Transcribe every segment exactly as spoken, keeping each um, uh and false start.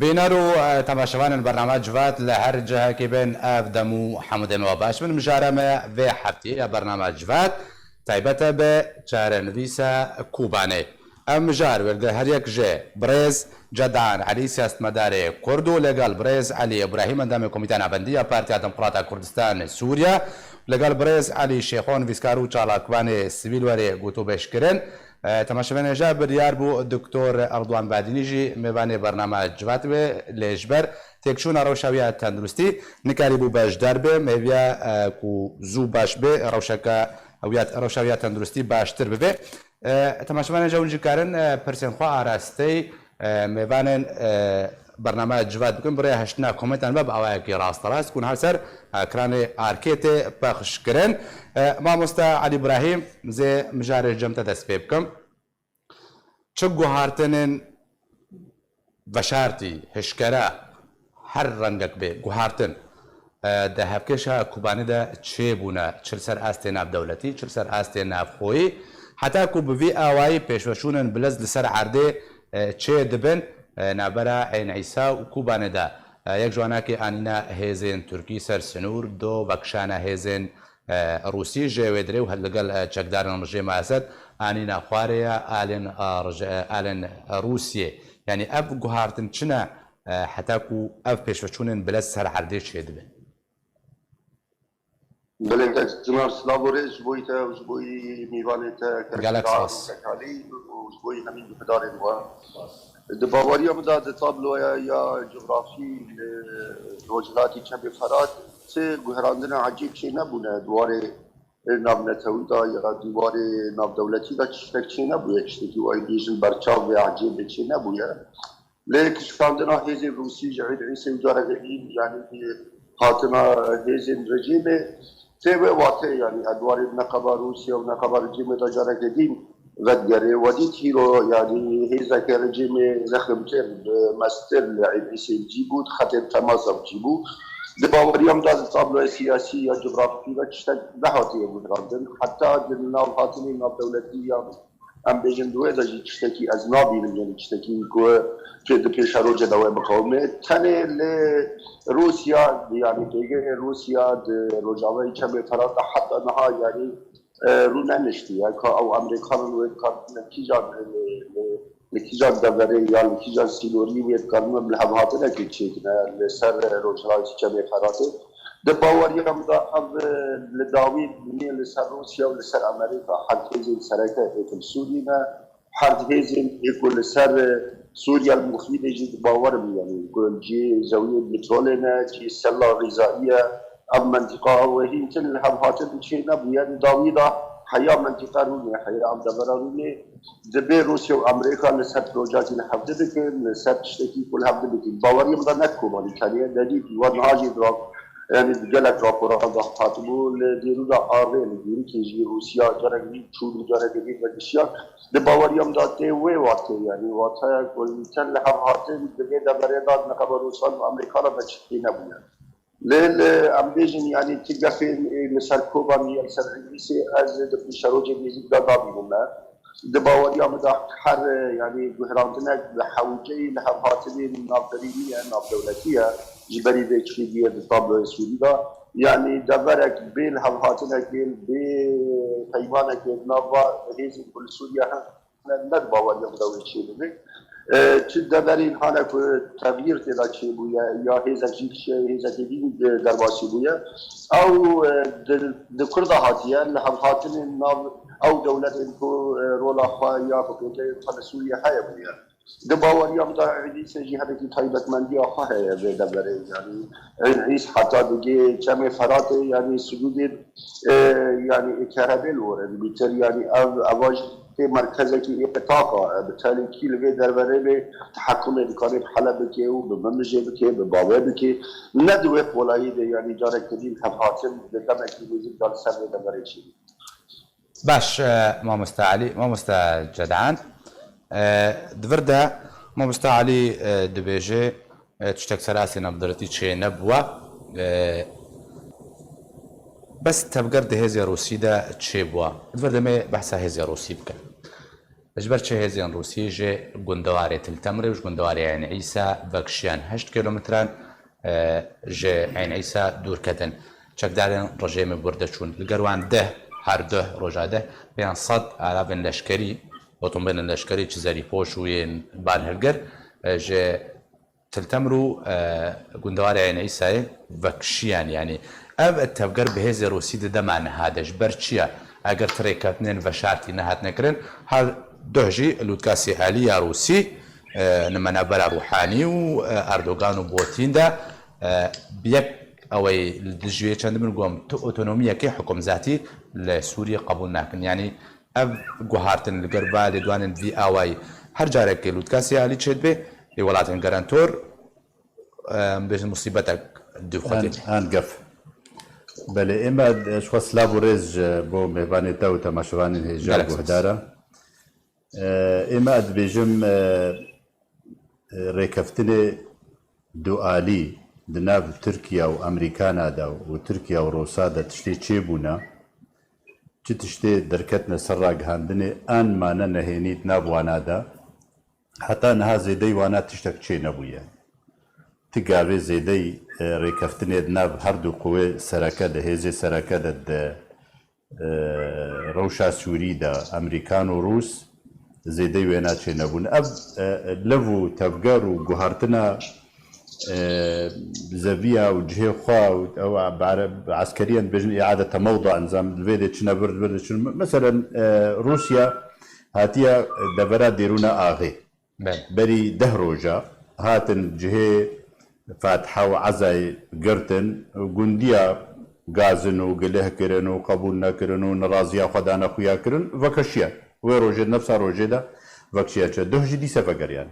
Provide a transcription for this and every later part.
Bîner û, e, temaşevanên bername Civat li her cihekî bin, ev dem û hemû demê we baş bin. Mijara me vê heftiyê ya bername Civat taybet e bi çarenivîsa Kobanê. Ev mijar wê li her yek ji birêz Cedan Elî, siyasetmedarê Kurd, û legal birêz Elî Îbrahîm, endamê Komîteya Navendî ya Partiya Demokrata Kurdistan Sûriye, legal birêz Elî Şêxo, nivîskar û çalakvanê sivîl were gotûbêj kirin. E, temaşevanên hêja, biryar bû Doktor Erdogan Badînî jî mêvanê bernama Civat be, lê ji ber têkçûna rewşa wî ya tenduristî nikarîbû beşdar be. Mêviya, e, ku zû baş be, rewşeke wî ya, rewşa wî ya tenduristî baştir bibe. E, temaşevanên hêja, hûn jî karin, e, pirsên xwe arasteyî, e, mêvanên, e, bernama Civat bikin, bi rêya hiştina komentan ve bi awayekî rasterast ku niha ser ekranê arkê tê pexş kirin. E, mamosta Elî Îbrahîm, zê mijarê cem te dest pê bikim. Çi guhartinên veşartî, hişkere, her rengek bê guhartin, e, di hevkêşa Kobanê de çêbûne, çi li ser astê navdewletî, çi li ser astê navxweyî, heta ku bi vî awayî pêşveçûnên bilez li ser erdê, e, çê dibin, e, navbera Eyn Îsa û Kobanê de, e, yek ji wanakê anîna hêzên Tirkî ser sinûr, do vekişana hêzên e, Rûsî ji wê dirê û li gel, e, çekdarên rejîma Esed anîna xwarê ye alên, e, rij-, e, alên Rûsiyê. Yanî ev guhartin çi ne, e, heta ku ev pêşveçûnên bilez ser erdê çêdibin? Belê, te Cinar, silav û rêz ji bo te û ji bo mîvanê te, Gelek spas. Kekalî û ji bo hemî guhdarên we. Di baweriya min de di tabloya ya cografî li Rojhilatî Çepê Ferat ti guherandina ecêb çênebûne di warê navnetewî de ya di warê navdewletî de tiştek çênebûye, tiştekî wayî bêjin berçav ve ecêb çênebûye. Lê kişandina hêzên Rûsî ji Eyn Îsê û careke din, yanî hatina hêzên rejîmê tê wê wateyê, yanî di warê neqeba Rûsya û neqeba rejîmê de careke din vedigerê. We dît hîro, yanî hêzeke rejîmê zexmtir, mestir li Eyn Îsê bi cî bû, di xetê temasa bi cî bû. Di baweriya min de di tabloya siyasî ya cografî de tiştek nehatiye guherandin. Heta di nav hatinê navdewletî ya, em bêjin, di wê de jî tiştekî ez nabînim, yanî tiştekî ku pê-, di pêşerojê de wê biqewime. Tenê li Rûsya, yanî pêgehê Rûsya di Rojavayê Çepê Ferat de heta niha, yanî e, rû neniştiye ka ew Amerîkanan wê dikarin li kîjan, li, li, li kîjan deverê ya li kîjan sînorî wê dikarin bi lihevhatinekê çêkine li ser Rojhilatî Çepê Feratê. Di baweriya min de ev, e, li dawî binê li ser Rûsya û li ser Amerîka, her hêzên sereke êk li Sûrî ne, her hêzên ê ku li ser, e, Sûriya li mixî de jî di bawer im, yanî ku cihê zewiyê petrolê ne, cihê sela xîzayî ye, ev mentiqa ew hîn tin li hev hatin çê nebûye. Di dawî de heya mentiqa rûnê, heya ev devera rûnê, dibê Rûsya û Amerîka li ser projeyekî li hevdî bikin, li ser tiştekî ku li hevdî bikin. Baweriyê min de ne Kobanî tenê, nedî wan niha jî di ra-, yanî di gelek raporan de hatibû, li Dêrûda Avê, li Dêrikê jî Rûsya carek dî çû, carek dî vegişiya. Di baweriya min de tê wê watê, yanî wateya ku li ser li hev hatin di vê deverê de neqeba Rûsan û Amerîkanan de çi nebûye. Lê li, em bêjin, yanî ti gefên, ê, li ser Kobanî, li ser Îdrîsê ez di pêşerojê nêzîk de nabînim me. Di baweriya min de her, e, yanî guherandinek bi hewceyî li hev hatinên navberî niye, navdewletî ye, ji berî vê çêbûyê di tabloyê Sûrî de. Yanî deverek bê li hev hatinekê, bê peymanekê nava hêzên ku li Sûriye hene, ne di baweriya min de wê çêbibe. E, çi deverên hane ku tevlîr tê de çêbûye, ya hêzek jî kişiye, hêzekê din, e, derbasî bûye. Ew, e, di, di kur de hatiye, li hevhatinên nav ew dewletên ku, e, rola xwe ya ku pêgehên xwe li Sûriye heye bûye. Di baweriya min de Îdrîsê jî hinekî taybetmendiya xwe heye vê deverê. Yanî Îdrîs heta digê Çemê Feratê, yanî sidûdê, e, yanî ê kerebê li wir e. Dibîtir, yanî ev, eva jî tê merkezekî ê taqa, e, bi tenekî li vê derverê bê, tehekimê dikare bi hele bike û bi min jê bike, bi bavê bike. Ne di wê qolayî de, yanî careke din hevhatin di demekî nêzîk de li ser vê deverê çêbû. Baş, e, mamosta Elî, mamosta Cedan. E, di vir de mamosta Elî, e, dibêje, e, tiştek ser astê navdewletî çê nebûwa. E, bes tevger di hêzê Rûsî de çê bûwa. Di vir de me behsa hêzê Rûsî bikin. Ji ber çi hêzên Rûsî ji gundewarê Til Temrê û ji gundewarê Eyn Îsa vekişiyan heşt kîlometran, e, ji Eyn Îsa dûr ketin. Çekdarên rejêmê bi wir de çûn. Li gel wan deh, her duh roja deh, pênc sed alavên leşkerî, otomobîlên leşkerî, çi zerîpoş û yên balhilgir, e, ji Til Temr û, e, gundewarê Eyn Îsayê vekişiyan. Yanî ev tevger bi hêzê Rûsî di dema niha de. Ji ber çi ye? Eger ti rêkeftinên veşartî nehatine kirin, her duh jî lûtkasê alî ya Rûsî, e, li navbera Rûhanî û, e, Erdogan û Putin de, e, bi yek ew ê li dijî wê çendibin, got, tu otonomiyekê hikûmzatî li Sûriyê qebûl nakin. Yanî ev guhartin li gel va lêdwanên vî awayî her carekê lûtkasê alî çêdibe, ê welatên garantor, em bêjin musîbetek dû xwe tê. An gef. Belê, ême, ez xwe silav û rêz ji bo mêvanê te û temaşevanên hêja û guhdara. E, ême ez dibêjim, e, e, rêkeftinê dualî di nav Tirkiye û Amerîkana de û Tirkiye û Rûsa de tiştê çêbûne, çi tiştê derketine ser ragihandinê, an mane nehênî di nav wana de. Heta niha zêdeyî wana tiştek çênebûye. Ti gavê zêdeyî, e, rêkeftinê di nav her du quwê sereke de, hêzê sereke de, di, e, rewşa Sûrî de, Amerîkan û Rûs, zêdeyî wêna çênebûn. Ev, e, lev û tevger û guhartina, e, zeviya û cihê xwe û ew, e, eskeriyên dibêjin îade te mewda nizam, li vê de çine vir, vir de çine. Meselen, e, Rûsya hatiye devera Dêrûna Axê. Belê. Berî deh roja hatin cihê Fatiha û Ezayê girtin, gundiya gazin û gilih kirin û qebûl nekirin û niraziya xwe dane xuya kirin, vekeşiye. Wê rojê, nefsa rojê de vekişiye çi. Duh jî dîse vegeriyan.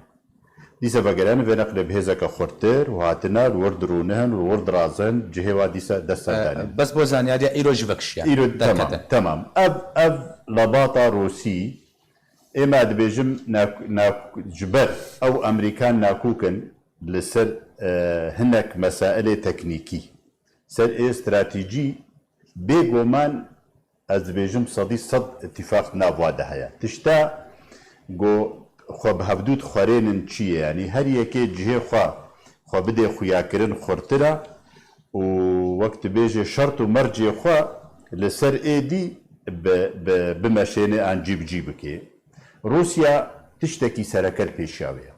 Dîse vegeriyan vê neqlê bi hêzeke xurttir û hatine li wir dirûnihin û li wir dirazin, cihê wa dîse dest ser danîn. Bes bo zanyariya, îro jî vekişiye. Îro, tamam, tamam. Ev, ev lebata Rûsî, ême dibêjim, nak-, nak-, ji ber ew Amerîkan nakûk in li ser, e, hinek mesailê teknîkî. Ser ê stratejî, bêguman ez dibêjim sedî sed îtîfaq di nav wa de heye. Tişta ku xwe bi hevdû dixwerênin çi ye? Yanî her yekê cihê xwe, xwe bidê xuyakirin xurtir e û wek dibêje şert û mercê xwe li ser êdî bi, bi, bimeşêne an cî bi cî bike. Rûsya tiştekî sereke li pêşiya wê ye.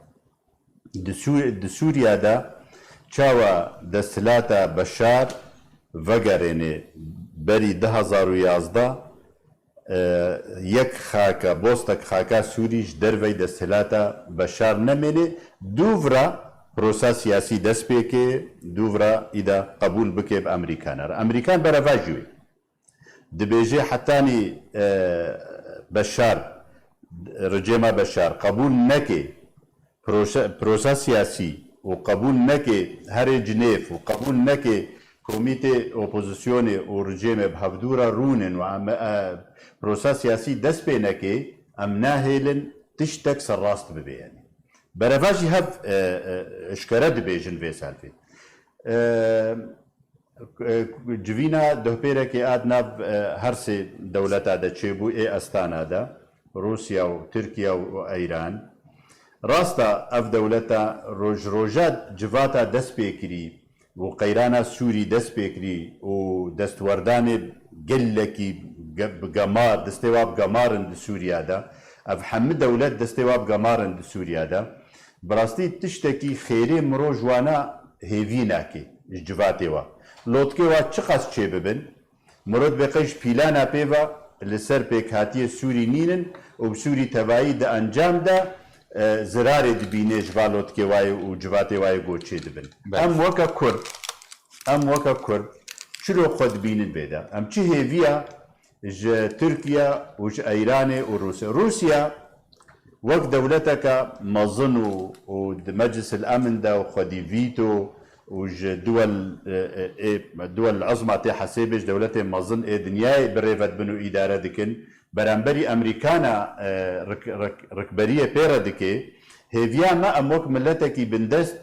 Di Sû-, di Sûriya de çawa desthilata Beşar vegerêne berî du hazar û yazdeh, e, yek xaka, bostek xaka Sûrî ji dervey desthilata Beşar nemêne, dûvra prosa siyasî dest pê ke, dûvra îda qebûl bike bi Amerîkan re. Amerîkan berevajî wê. Dibêje hetanî, e, Beşar, rejêma Beşar qebûl neke prosa, prosa siyasî û qebûl neke herê Cinêv û qebûl neke komîtê opozisyonê û rejêmê bi hevdû re rûnin û em, e, prosa siyasî dest pê neke, em nahêlin tiştek serrast bibe yanî. Berevajî hev, e, e, eşkere dibêjin vê serfê. E, Civîna duhpêrekê a di nav, e, her sê dewleta de çêbû ê Astana de, Rûsya û Tirkiye û Eyran. Rast e, ev dewleta roj roja civata dest pê kirî û qeyrana Sûrî dest pê kirî û destwerdanê gelekî ge-, bi gemar, destê wa bi gemar in di Sûriya de. Ev hemî dewlet destê wa bi gemar in di Sûriya de. Bi rastî tiştekî xêrê mirov ji wana hêvî nake, ji civatê wa. Lotkê wa çiqas çêbibin, mirov dibê qey ji pîlana pê ve li ser pêkhatiyê Sûrî nînin û bi Sûrî tevayî di encam de, e, zirarê dibîne ji va lotkê wa yê û civatê wa yê goçê dibin. Belê. Em weke Kurd, em weke Kurd çilo xwe dibînin vê de? Em çi hêviya ji Tirkiye û ji Eyranê û Rûsya. Rûsya wek dewleteke mezin û, û di Meclis el Emin de û xwedî vîto û ji duwel, e, e, ê, duwel ezma tê hesêbê ji dewletê mezin ê dinyayê bi rêve dibin û îdare dikin. Beramberî Amerîkana, e, rik-, rik-, rikberiyê pê re dike. Hêviya me em wek miletekî bindest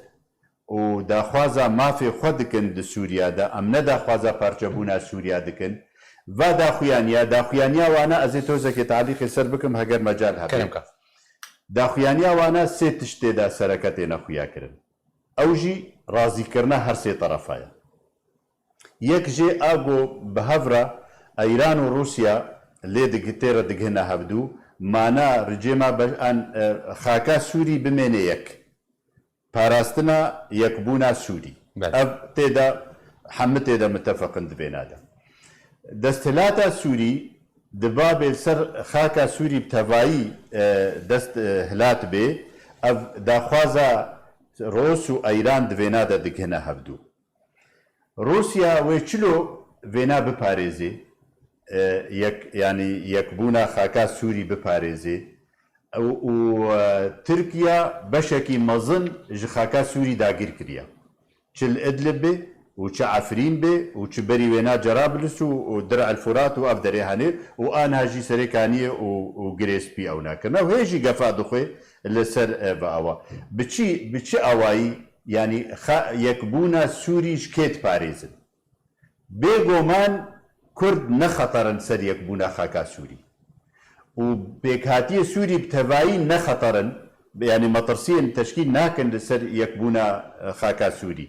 û daxwaza mafê xwe dikin di Sûriya de, em ne daxwaza parçebûna Sûriya dikin. Va daxuyaniya, daxuyaniya wana ez ê tozekê talîqê ser bikim heger mecal hebe. Kerem ka. Daxuyaniya wana sê tişt tê de sereke têne xuya kirin. Ew jî razîkirina her sê terefa ye. Yek jê a ku bi hev re Îran û Rûsya lê dig-, tê re digihine hevdû, mana ricêma be-, an, e, xaka Sûrî bimêne yek. Parastina yekbûna Sûrî. Belê. Ev tê de, hemî tê de mitefeqin di vêna de. Desthilata Sûrî diba bê li ser xaka Sûrî bi tevayî, e, dest, e, hilat bê, ev daxwaza Rûs û Îran di vêna de digihine hevdû. Rûsya wê çilo vêna biparêzê, e, yek, yanî yekbûna xaka Sûrî biparêzê û, û, e, Tirkiye beşekî mezin ji xaka Sûrî dagîr kiriye. Çi li Idlib bê û çi Efrîn bê û çi berî wêna Cerablis û, û Dir el Furat û ev derê henê û aniha jî Serê Kaniyê û, û Girê Spî ew nakirine û hê jî gefa dixwê li ser, e, vê awa. Bi çi, bi çi awayî, yanî xa-, yekbûna Sûrî ji kê diparêzin? Bêguman Kurd ne xeter in ser yekbûna xaka Sûrî. Û pêkhatiyê Sûrî bi tevayî ne xeter in, yanî metirsiyên teşkîl nakin li ser yekbûna, e, xaka Sûrî.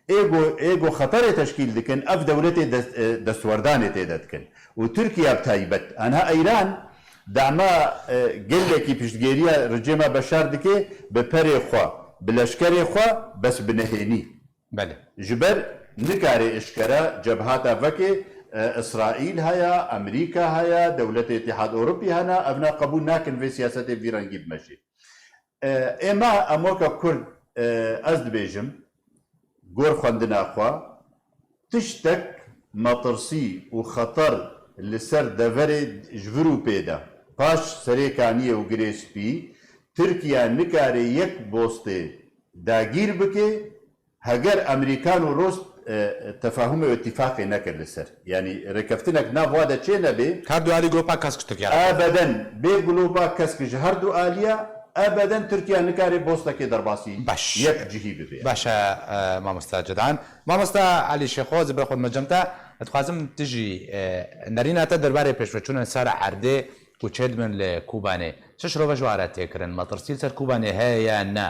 Ê ku, ê ku xeterê teşkîl dikin, ev dewletê dest-, e, destwerdanê tê de dikin. Û Tirkiye bi taybet. Anha Îran dema, e, gelekî piştgiriya rejêma Beşar dike, bi perê xwe, bi leşkerê xwe, bes bi nehênî. Belê. Ji ber nikare eşkera cebhata veke, e, Îsraîl heye, Amerîka heye, dewletê Îtîhad Ewropî hene, evna qebûl nakin vê siyasetê vî rengî bimeşê. E, ê me, em weke Kurd, e, ez dibêjim, gor xwendina xwe, tiştek metirsî û xeter li ser deverê ji vir û pê de, paş Serê Kaniyê û Girê Spî, Tirkiye nikare yek bostê dagîr bike, heger Amerîkan û Rûs, e, tefahum û îtîfaqê nekir li ser. Yanî rêkeftinek nav wa de çê nebe. Her du alî glopa kesk ji Tirkiye re. Ebeden, bê glopa kesk ji her du aliya, ebeden Tirkiye nikare bostekê derbasî Baş. yek cihî bibe. Baş e, e, mamosta Cedan. Mamosta Elî Şêxo, ez ê bi xwe dimecim te. Dixwazim tu jî, e, nerîna te derbarê pêşveçûnên ser erdê ku çêdibin li Kobanê. Çi şirove ji we re tê kirin? Metirsî li ser Kobanê heye ya ne?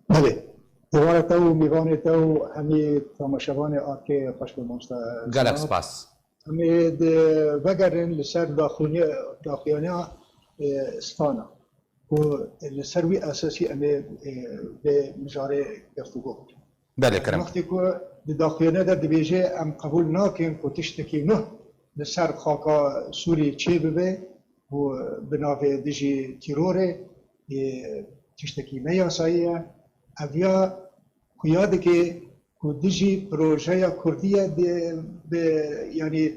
Belê. Êvara te û mêvanê te û hemî temaşevanê A K xweş be, mamosta Gelek Sinan. Spas. Em ê di vegerin li ser daxuyaniya, daxuyaniya, e, Stana. Ku li ser wî esasî em ê, e, vê mijarê geftûgo bikin. Belê, kerem. Wextê ku di daxuyaniya de dibêje, em qebûl nakin ku tiştekî nuh li ser xaka Sûrî çê bibe û bi navê dijî tîrorê, e, tiştekî ne yasayî ye. Ev ya xuya dike ku dijî projeya Kurdî ye, di, bi, yanî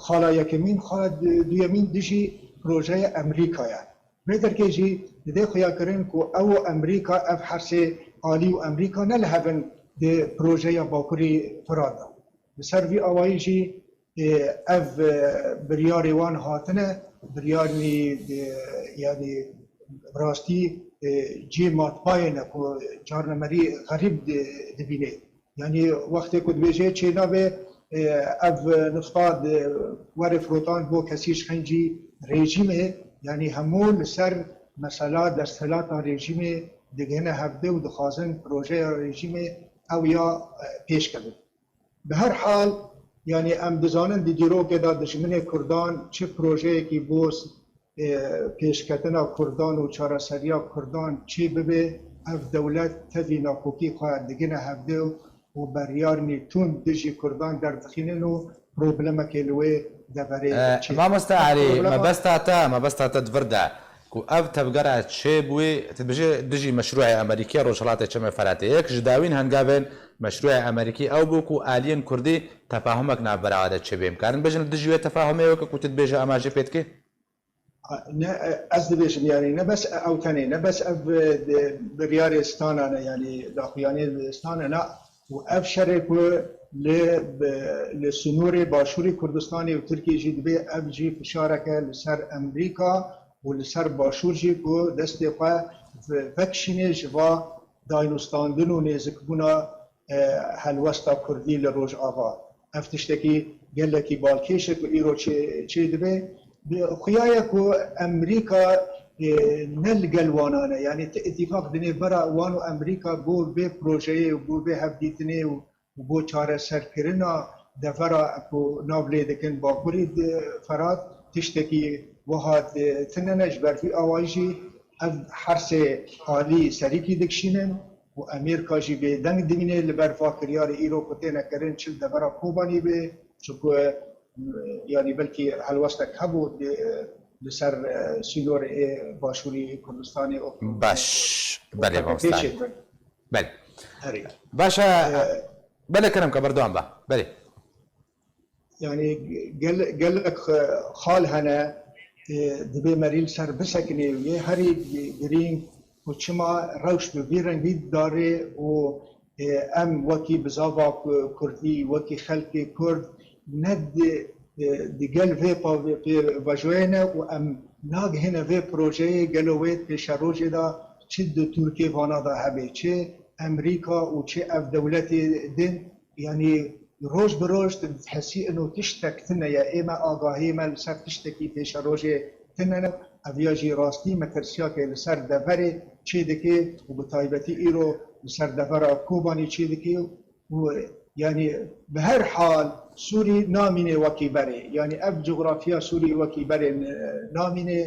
xala yekemîn, xala du-, duyemîn dijî projeya Amerîka ye. Vê derkê jî dide xuya kirin ku ew û Amerîka, ev her sê alî û Amerîka ne li hev in di projeya Bakurî Firat de. Li ser vî awayî jî, e, ev, e, biryarê wan hatine, biryarnî, e, yanî rastî, e, cê matbayê ne ku carna merî xerîb di-, dibîne. Yanî wextê ku dibêje çê nabe, e, ev nifta di were firotan bo kesî ji xencî rejîmê, yanî hemû li ser mesela desthilata rejîmê digihine hevdê û dixwazin projeya rejîmê ew ya, e, pêş kevin. Bi her hal, yanî em dizanin di dîrokê de dijminê Kurdan çi projeyekî bo, e, pêşketina Kurdan û çareseriya Kurdan çê bibe, ev dewlet tevî nakokî xwe digine hevdê û beryarnî tund dijî Kurdan derdixînin û problemekê li wê deverê E, çê. Mamoste Erî, problema mebesta te, mebesta te di vir de ku ev tevgera çêbûyî, tu dibêjî dijî meşrûê Amerîkî ya Rojhilatê Çemê Feratê. Yek ji dawîn hengavên meşrûê Amerîkî ew bû ku aliyên Kurdî tefahumek navbera de çêbê. Em karin bêjin li dijî wê tefahumê weke ku tu dibêjî, em a jê pê dike? Ne, ez dibêjim, yanî ne bes ew tenê, ne bes ev, e, de, biryarê Stana ne, yanî daxuyaniyê Stana ne, û ev şerê ku li, bi, li sinûrê Başûrê Kurdistanê û Tirkiyê jî dibe, ev jî fişareke li ser Amerîka û li ser Başûr jî ku destê xwe ve-, vekişîne ji va dayînûstandin û nêzikbûna, e, helwesta Kurdî li Rojava. Ev tiştekî gelekî balkêş e ku îro çê, çê dibe. Bi xuya ye ku Amerîka e, ne li gel wanan e. Yanî ti îtîfaq dinê bera wan û Amerîka bo vê projeyê û bo vê hevdîtinê û û bo çareserkirina devera ku nav lê dikin Bakurê di Ferat, tiştekî wiha di-, tune ne. Ji ber vî awayî jî ev her sê alî serîkî dikişînin û Amerîka jî bêdeng dimîne li ber va kiryarê îro ku têne kirin çi li devera Kobanî be, çunku, e, yanî belkî helwestek hebû di-, li ser, e, sînorê ê başûrî Kurdistanê û Baş. Belê, P K K mamosta. Çêdibe. Belê. Herî. Baş e. Ee, Belê, kerem ke, berdewam be. Belê. Yanî gel-, gelek, e, xal hene, e, divê merî li ser bisekinê û yê herî girîng ku çima rewş bi vî rengî dare û, e, em wekî bizava ku-, kurdî, wekî xelkê kurd ne di, e, di gel vê pa-, pê-, vajoyê ne û em nagihêne vê projeyê gelo wê pêşerojê de çi di Tirkê vana de hebe, çi Amerîka û çi ev dewletê din, yanî roj bi roj tu dihesî ino tiştek tune ye, ê me agahiyê me li ser tiştekî pêşerojê tune ne. Ev ya jî rastî metirsiyakê li ser deverê çê dike û bi taybetî îro li ser devera Kobanî çê dike û, yanî, bi her hal Sûrî namîne wekî berê. Yanî ev coğrafya Sûrî wekî berê, e, namîne,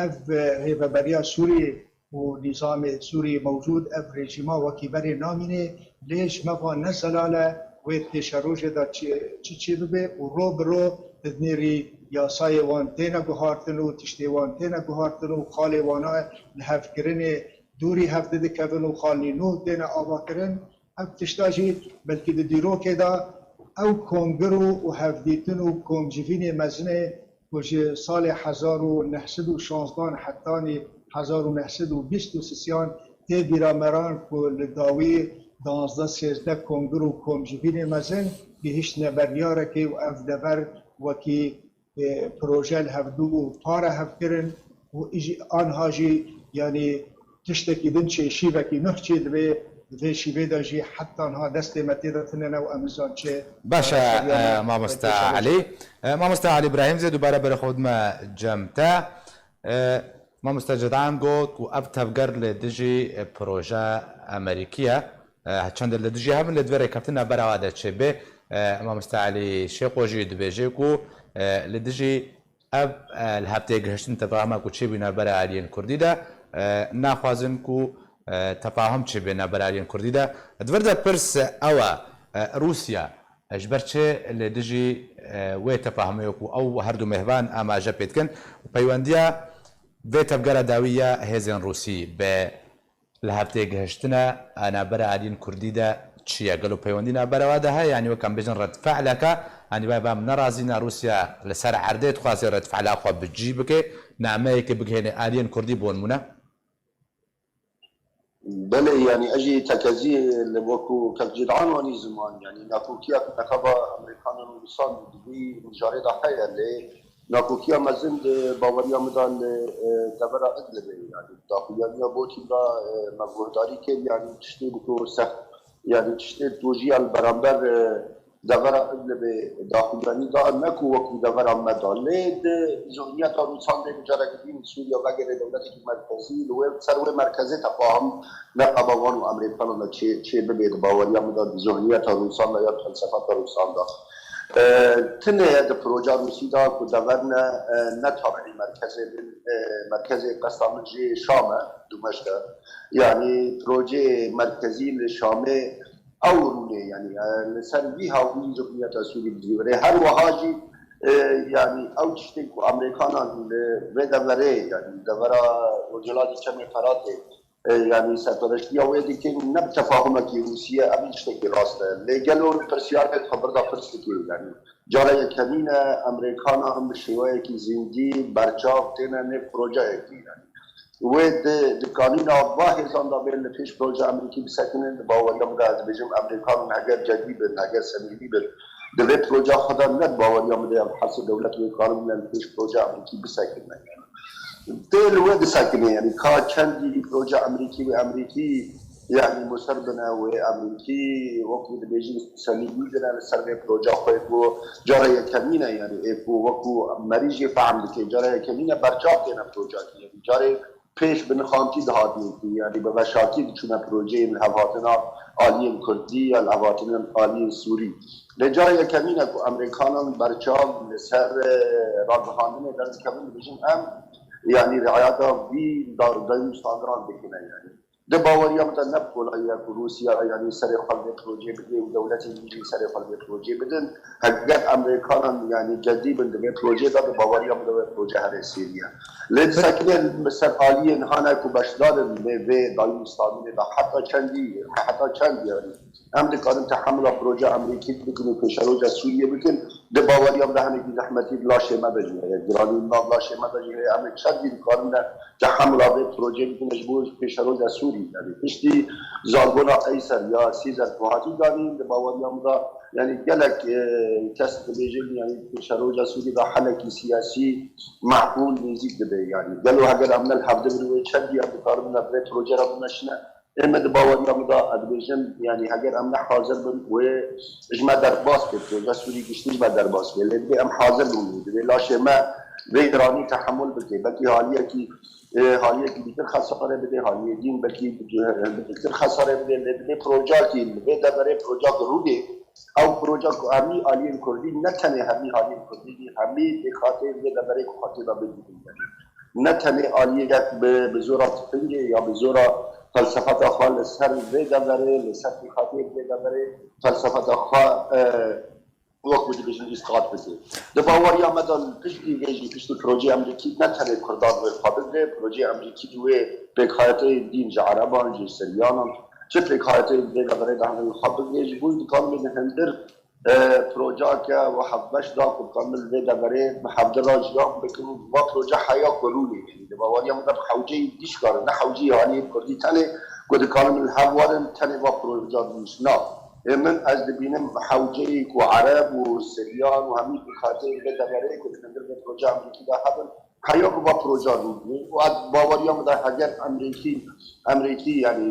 ev, e, rêveberiya Sûrî û nîzamê Sûrî mewcûd, ev rejîma wekî berê namîne, lê ji me va ne zelal e wê pêşerojê de çi, çi çê bibe û ro bi ro dinêrî yasayê wan têne guhartin û tiştê wan têne guhartin û xalê wana li hevkirinê dûrî hev didikevin û xalnî nû têne avakirin. Ev tişta jî belkî di dîrokê de ew kongir û, û hevdîtin û komcivînê mezin ê ku ji salê hezar û neh sed û şazdan hetanî hezar û neh sed û bîst û sisiyan tê bîra me re ku li dawî danzdeh sêzdeh kongir û komcivînê mezin gihiştine beryarekê û ev dever wekî, e, proje li hevdû û pare hevkirin û î jî anha jî, yanî, tiştekî din çê, şîvekî nuh çê dibe, di vê şîvê de jî heta niha destê me tê de tune ne û em nizan çi. Baş e, çareseriyê e, me mamosta pêşerojê Elî. E, mamosta Elî Îbrahîm zê dubare berê xwe dime cem te. E, mamosta Cedan got ku ev tevger li dijî, e, proje Amerîkî ye. E, çend li dijî hev in, lê divê rêkeftina berawa de çêbe. E, mamosta Elî Şêxo jî dibêje ku, e, li dijî ev, e, li hevtê gihiştin tefahuma ku çêbî navbera aliyên Kurdî de, e, naxwazin ku, e, tefahum çêbe navbera aliyên Kurdî de. Di vir de pirs ew e, e, Rûsya, e, ji ber çi li dijî, e, wê tefahumê ku ew her du mêhvan amaje pê dikin, peywendiya vê tevgera dawî ya hêzên Rûsî bi li hevtê gihiştine, e, navbera aliyên Kurdî de çi ye? Gelo peywendî navbera we de heye? Yanî wek em bêjin red fe'leke, yanî vay be em nerazî ne Rûsya li ser erdê dixwaze red fe'la xwe bi cî bike, nameyekê bigihêne aliyên Kurdî bo nimûne? Belê, yanî ez jî tekezî li wekû kek Cîdan anî ziman, yanî nakokiya ku nexaba Amerîkanan û Rûsan di vî mijarê de heye, lê nakokiya mezin di baweriya min de li, e, devera Idlibê, yanî daxuyaniya Botîn de, e, me guhdarî kir, yanî tiştê bi ku sext, yanî tiştê tojiya li beramber, e, devera Idlibê daxuyanî da, ne ku wekî devera me da. Lê di zihniyeta Rûsan de careke din Sûriye vegere dewletekî merkezî, li wê, ser wê merkezê tefahum neqeba wan û Amerîkanan de çê, çê bibe di baweriya min de, di zihniyeta Rûsan de ya di felsefeta Rûsan de. E, tune ye di proja Rûsî de ku dever ne, e, ne tabiî merkezê min, e, merkezê qesta min jî Şam e, Dimeşq e. Yanî projeyê merkezî li Şamê ew rûnê, yanî, e, li ser vî hawî zihniyeta Sûrî bi cî ve. Her wiha jî, e, yanî ew tiştên ku Amerîkanan li vê deverê, yanî devera Rojhilatê Çemê Feratê, e, yanî serpereştiya wê dikin, ne bi tefahumekî Rûsî ye, ev jî tiştekî rast e. Lê gelo li pirsiyarê xwe birda pirs dike, yanî cara yekemîn e Amerîkanan bi şêweyekî zindî berçav têne nêv projeyekî, yanî wê di, di kanîna va hêzan de bên li pêş proje Amerîkî bisekinin, di baweriya min de ez dibêjim, Amerîkan heger cedî bin, heger semîmî bin, di vê proja xwe de ne di baweriya min de ye, bi her sê dewlet wê karibin li pêş proje Amerîkî bisekinin. Tê li wê disekine, yanî ka çendî proje Amerîkî wê Amerîkî, yanî musir bine wê Amerîkî, wekî dibêjin semîmî bine li ser vê proja xwe ku cara yekemîn e, yanî ê ku wekû merî jê fehm dike, cara yekemîn e berçav têne projekî, yanî carê pêş bi nixantî dihatin, yanî bi veşartî diçûne projeyên lihevhatina aliyên Kurdî ya lihevhatina aliyên Sûrî. Lê cara yekemîn e ku Amerîkanan berçav li ser, e, ragihandinê derdikevin, dibêjin em, yanî riayeta vî da-, dayûn standiran dikine, yanî. Di baweriya min de ne bi kolayî ye ku Rûsya, yanî serê xwe li vê projeyê bidê û dewletên din jî serê xwe li vê projeyê bidin. Heger Amerîkanan, yanî cedî bin di vê projeyê de, di baweriya min de wê proje here sêrî ye. Lê disekine li ser aliyên hane ku beşdar in vê, vê dayûn standinê de heta çendî, heta çend, yanî em dikarin tehemula proje Amerîkî bikin û pêşeroja Sûriyê bikin, di baweriya min de hinekî zehmetî di laşê me de jî heye, giranî li nav laşê me de jî heye. Em ê çendî dikarin de tehemula vê projeyê bikin ji bo pêşeroja Sûrî. Yanî piştî zargona Qeyser ya Caesar ku hatî danîn, di baweriya min de, yanî gelek, e, kes dibêjin, yanî pêşeroja Sûrî de helekî siyasî meqûl nêzîk dibe. Yanî gelo heger em ne li hev dibin wê çendî em dikarin vê proje re bimeşine? Ê me di baweriya min de, ez dibêjim, yanî heger em ne hazir bin, wê ji me derbas bê, projeya Sûrî giştî ji me derbas bê. Lê divê em hazir bin, divê laşê me vê giranî tehemul bike. Belkî haliyekî, e, haliyekî dîtir xesare bide, haliyê din belkî dîtir xesare bide. Lê divê projeyekî li vê deverê projeyek rûnê, ew proje ku hemî aliyên Kurdî, ne tenê hemî aliyên Kurdî, hemî pêkhateyên vê deverê ku xwe tê de bidîtin. Ne tenê aliyek bi, bi zora tifinge ya bi zora felsefeta xwe li ser vê deverê, li ser pêkhateyên vê deverê felsefeta xwe, e, wek ku dibêjin îsqat bike. Di baweriya me de li piştî vê jî, piştî projeyê Amerîkî ne tenê Kurdan wê xwe bigre, projeyê Amerîkî wê pêkhateyên din ji Ereban, ji Siryanan, çi pêkhateyên vê deverê de hene wê xwe bigre, ji bo dikarin bê li hundir e, projeyeke we hevbeş da ku dikarin vê deverê bi hevdira jiyan bikin û va proje heya ku rûnê. Yanî di baweriya min de bi hewceyî dîşkar, ne hewceyî aliyên Kurdî tenê ku dikarin li hev werin tenê va proje rûnî. Na. Ê min ez dibînim hewceyî ku Ereb û Siryan û hemî pêkhateyên vê deverê ku di hundir vê proje Amerîkî de hebin, heya ku va proje rûnê û ez baweriya min de heger Amerîkî, Amerîkî, yanî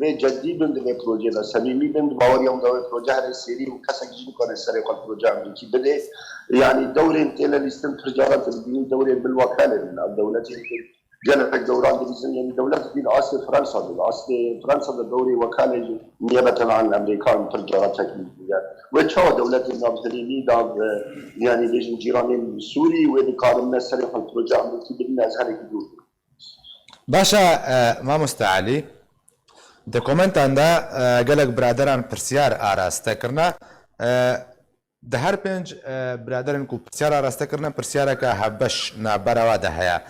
vê cedî bin di vê projeyê de, semîmî bin, di baweriya min de wê proje here sêrî û kesek jî nikane serê xwe li proje Amerîkî bide. Yanî dewrên têne lîstin pir caran tu dibînî dewrên bilwekalê bin. Ev dewletê gelek dewran dilîzin, yanî dewlet dî li astê Fransa de, li astê Fransa de dewrê wekalê ji niyabeten an Amerîkan pir cara teklîf bûye. Wê çawa dewletên nav herêmî, nav, e, yanî bêjin cîranên Sûrî, wê dikarin me serê xwe li proje Amerîkî bidin, ez hinekî dûr bûm. Baş e, e, mamoste Elî, di komentan de, e, gelek biraderan pirsiyar araste kirine. E, Di her pênc, e, biraderên ku pirsiyar araste kirine, pirsiyareke hevbeş navbera we de heye.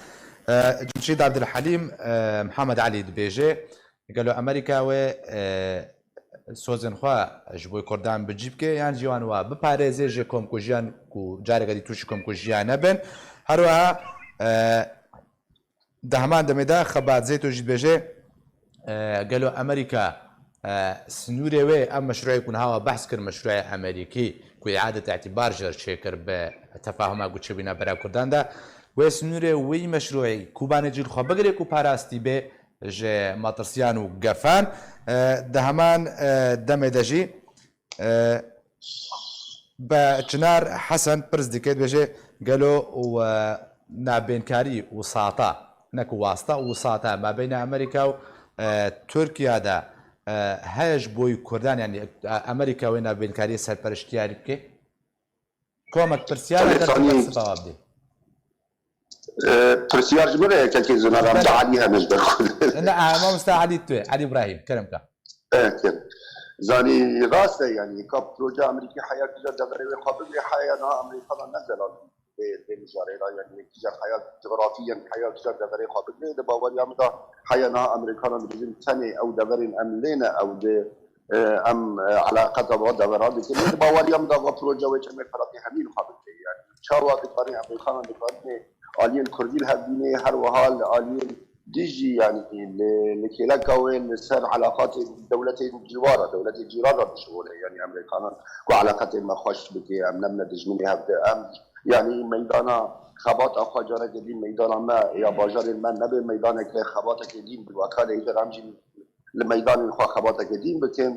E, Cemşîd Abdulhelîm, e, Mihemed Elî dibêje, gelo Amerîka wê, e, sozên xwe ji bo Kurdan bi cî bike, yan jî wan wa biparêze ji komkujiyan ku careke dî tûşî komkujiya nebin? Her wiha, e, Di heman demê de Xebat Zeyto jî dibêje, e, gelo Amerîka, e, sinûrê wê, ev meşrûyê ku niha we behs kir, meşrûyê Amerîkî ku îadet îtîbar ji çêkir bi tefahuma ku çêbî navbera Kurdan de, wê sinûrê wî meşrûyê Kobanê jî li xwe bigire ku parastî bê ji matirsiyan û gefan. E, di heman, e, demê de jî, E, be Çinar Hesen pirs dike, dibêje, gelo û, e, navbênkarî û sata, ne ku wasta û sata, mabeyna Amerîka û, e, Tirkiye de, e, heye ji boyî Kurdan, yanî, e, Amerîka wê navbênkariyê serpereştiyarî bike? Komek pirsiyar Tabii, heye, sanî- sifa bidê. E, pirsiyar ji min re yekekê zinar, em Belê. Alî hene ji ber xwe. Ne, e, mamoste Elî tu, Elî Îbrahîm, kerem ka. E, kerem. Zanî rast e, yanî ka proje Amerîkî heya kija deverê wê xwe bigre, heya niha Amerîkana ne zelal vê, vê mijarê de, yanî kija heya coğrafiyen heya kija deverê xwe bigre, di baweriya min de heya niha Amerîkana dibêjin tenê ew deverên em lê ne, ew di e, em, e, eleqeta va deveran dikin. Di baweriya min de va proje wê çemê Firatê hemî li xwe bike. Yanî çawa dikarin Amerîkanan dikarin aliyên Kurdî li hev bîne, her wiha li aliyên dî jî, yanî li, li kêleka wê li ser eleqatên dewletên cîwara, dewletên cîran re dişixule. Yanî Amerîkanan ku eleqetên me xweş bike, em nebine dijminê hev de, em, yanî meydana xebata xwe careke dî meydana me ya bajarên me nebe meydaneke xebateke dîn bi wekalê hêja em jî li meydanên xwe xebateke dîn bikin.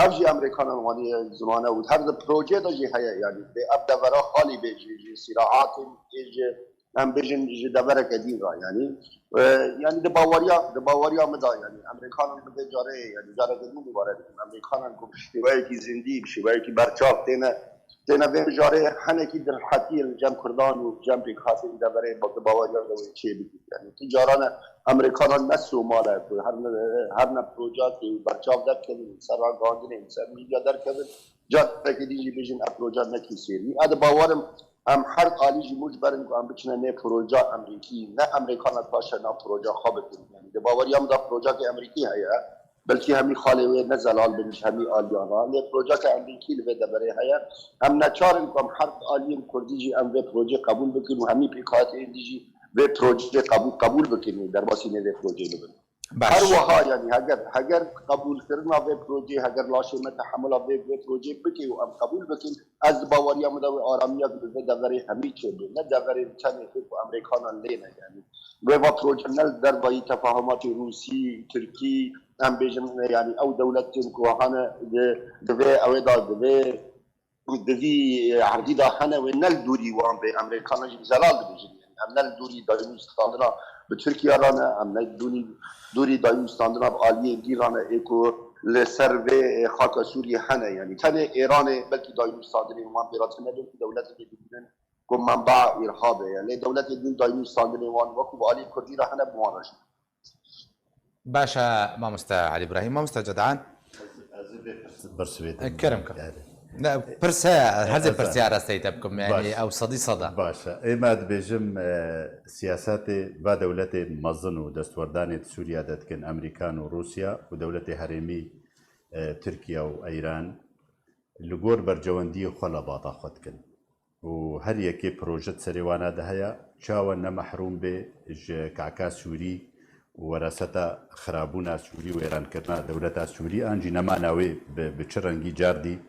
Ev jî Amerîkanan wanî ziman e û her di projeyê de jî heye, yanî bê ev devera xalî bê ji, ji sîraatên, ê ji em bêjin ji devereke dîn re, yanî, e, yanî di baweriya, di baweriya min de, yanî Amerîkanan bi vê carê, yanî careke din dubare dikim, Amerîkanan ku bi şêweyekî zindî, bi şêweyekî berçav têne, têne vê mijarê hinekî dirhetiyê li cem Kurdan û cem pêkhatên deverê bi, di baweriya de wê çê bikin. Yanî tu carane Amerîkanan ne Somal e ku her ne, her ne projeyekê berçav derkevin, ser ragandinê, ser medya derkevin, carekê din jî bêjin ev proje nekî sêr. Min ez bawer im, em her alî jî mûcber in ku em biçine nê proje Amerîkî, ne Amerîkana paşe nav proje xwe bikin. Yanî di baweriya min de projeyekê Amerîkî heye, belkî hemî xalê wê ne zelal bin ji hemî aliyan re. Lê projeyeke Amerîkî li vê deverê heye. Em neçar in ku em her aliyên Kurdî jî em vê projeyê qebûl bikin û hemî pêkhateyên dî jî vê projeyê qebûl, qebûl bikin û derbasî nê vê projeyê bibin. Baş. Her wiha, yanî heger, heger qebûlkirina vê projeyê, heger laşê me tehemula vê, vê projeyê bike û em qebûl bikin, ez di baweriya min de wê aramiya bi vê deverê hemî çêbe. Ne deverên tenê ku Amerîkanan lê ne, yanî. Vê va proje ne li dervayî tefahumatê Rûsî, Tirkî, em bêjin, yanî ew dewletên ku hane di, di vê, ew ê da di vê, di vî erdî de hene wê ne li dûrî wan bê. Amerîkanan jî bi zelal dibêjin. Yanî em ne li dûrî dayîn û standina bi Tirkiye re ne, em ne dûrî, dûrî dayîn û standina bi aliyê dî re ne ê ku li ser vê xaka Sûriyê hene. Yanî tenê Êranê belkî dayîn û standinên wan pê re tune bin ku dewletê dê bibînin ku menba îrhabê ye. Lê dewletê din dayîn û standinên wan wekû bi aliyê Kurdî re hene bi wan re jî. Baş e, mamoste Elî Îbrahîm. Mamoste Cedan. Ez, ez ê vê pirs-, pirsê wê E, din kerem bikim. Kerem. Yani. Ne, pirs heye, her zê E, pirsiya rasteyî te bikim. Yani, Baş. Ew sedî seda. Baş e. Ê me dibêjim, e, siyasetê va dewletê mezin û destwerdanê di Sûriye de dikin, Amerîkan û Rûsya û dewletê herêmî, e, Tirkiye û Îran, li gor bercewendiyê xwe lebata xwe dikin. Û her yekê proje di serê wana de heye, çawa ne mehrûm bê ji kaka Sûrî û weraseta xirabûna Sûrî û wêrankirina dewleta Sûrî, an jî nemana wê bi, bi çi rengî cardî,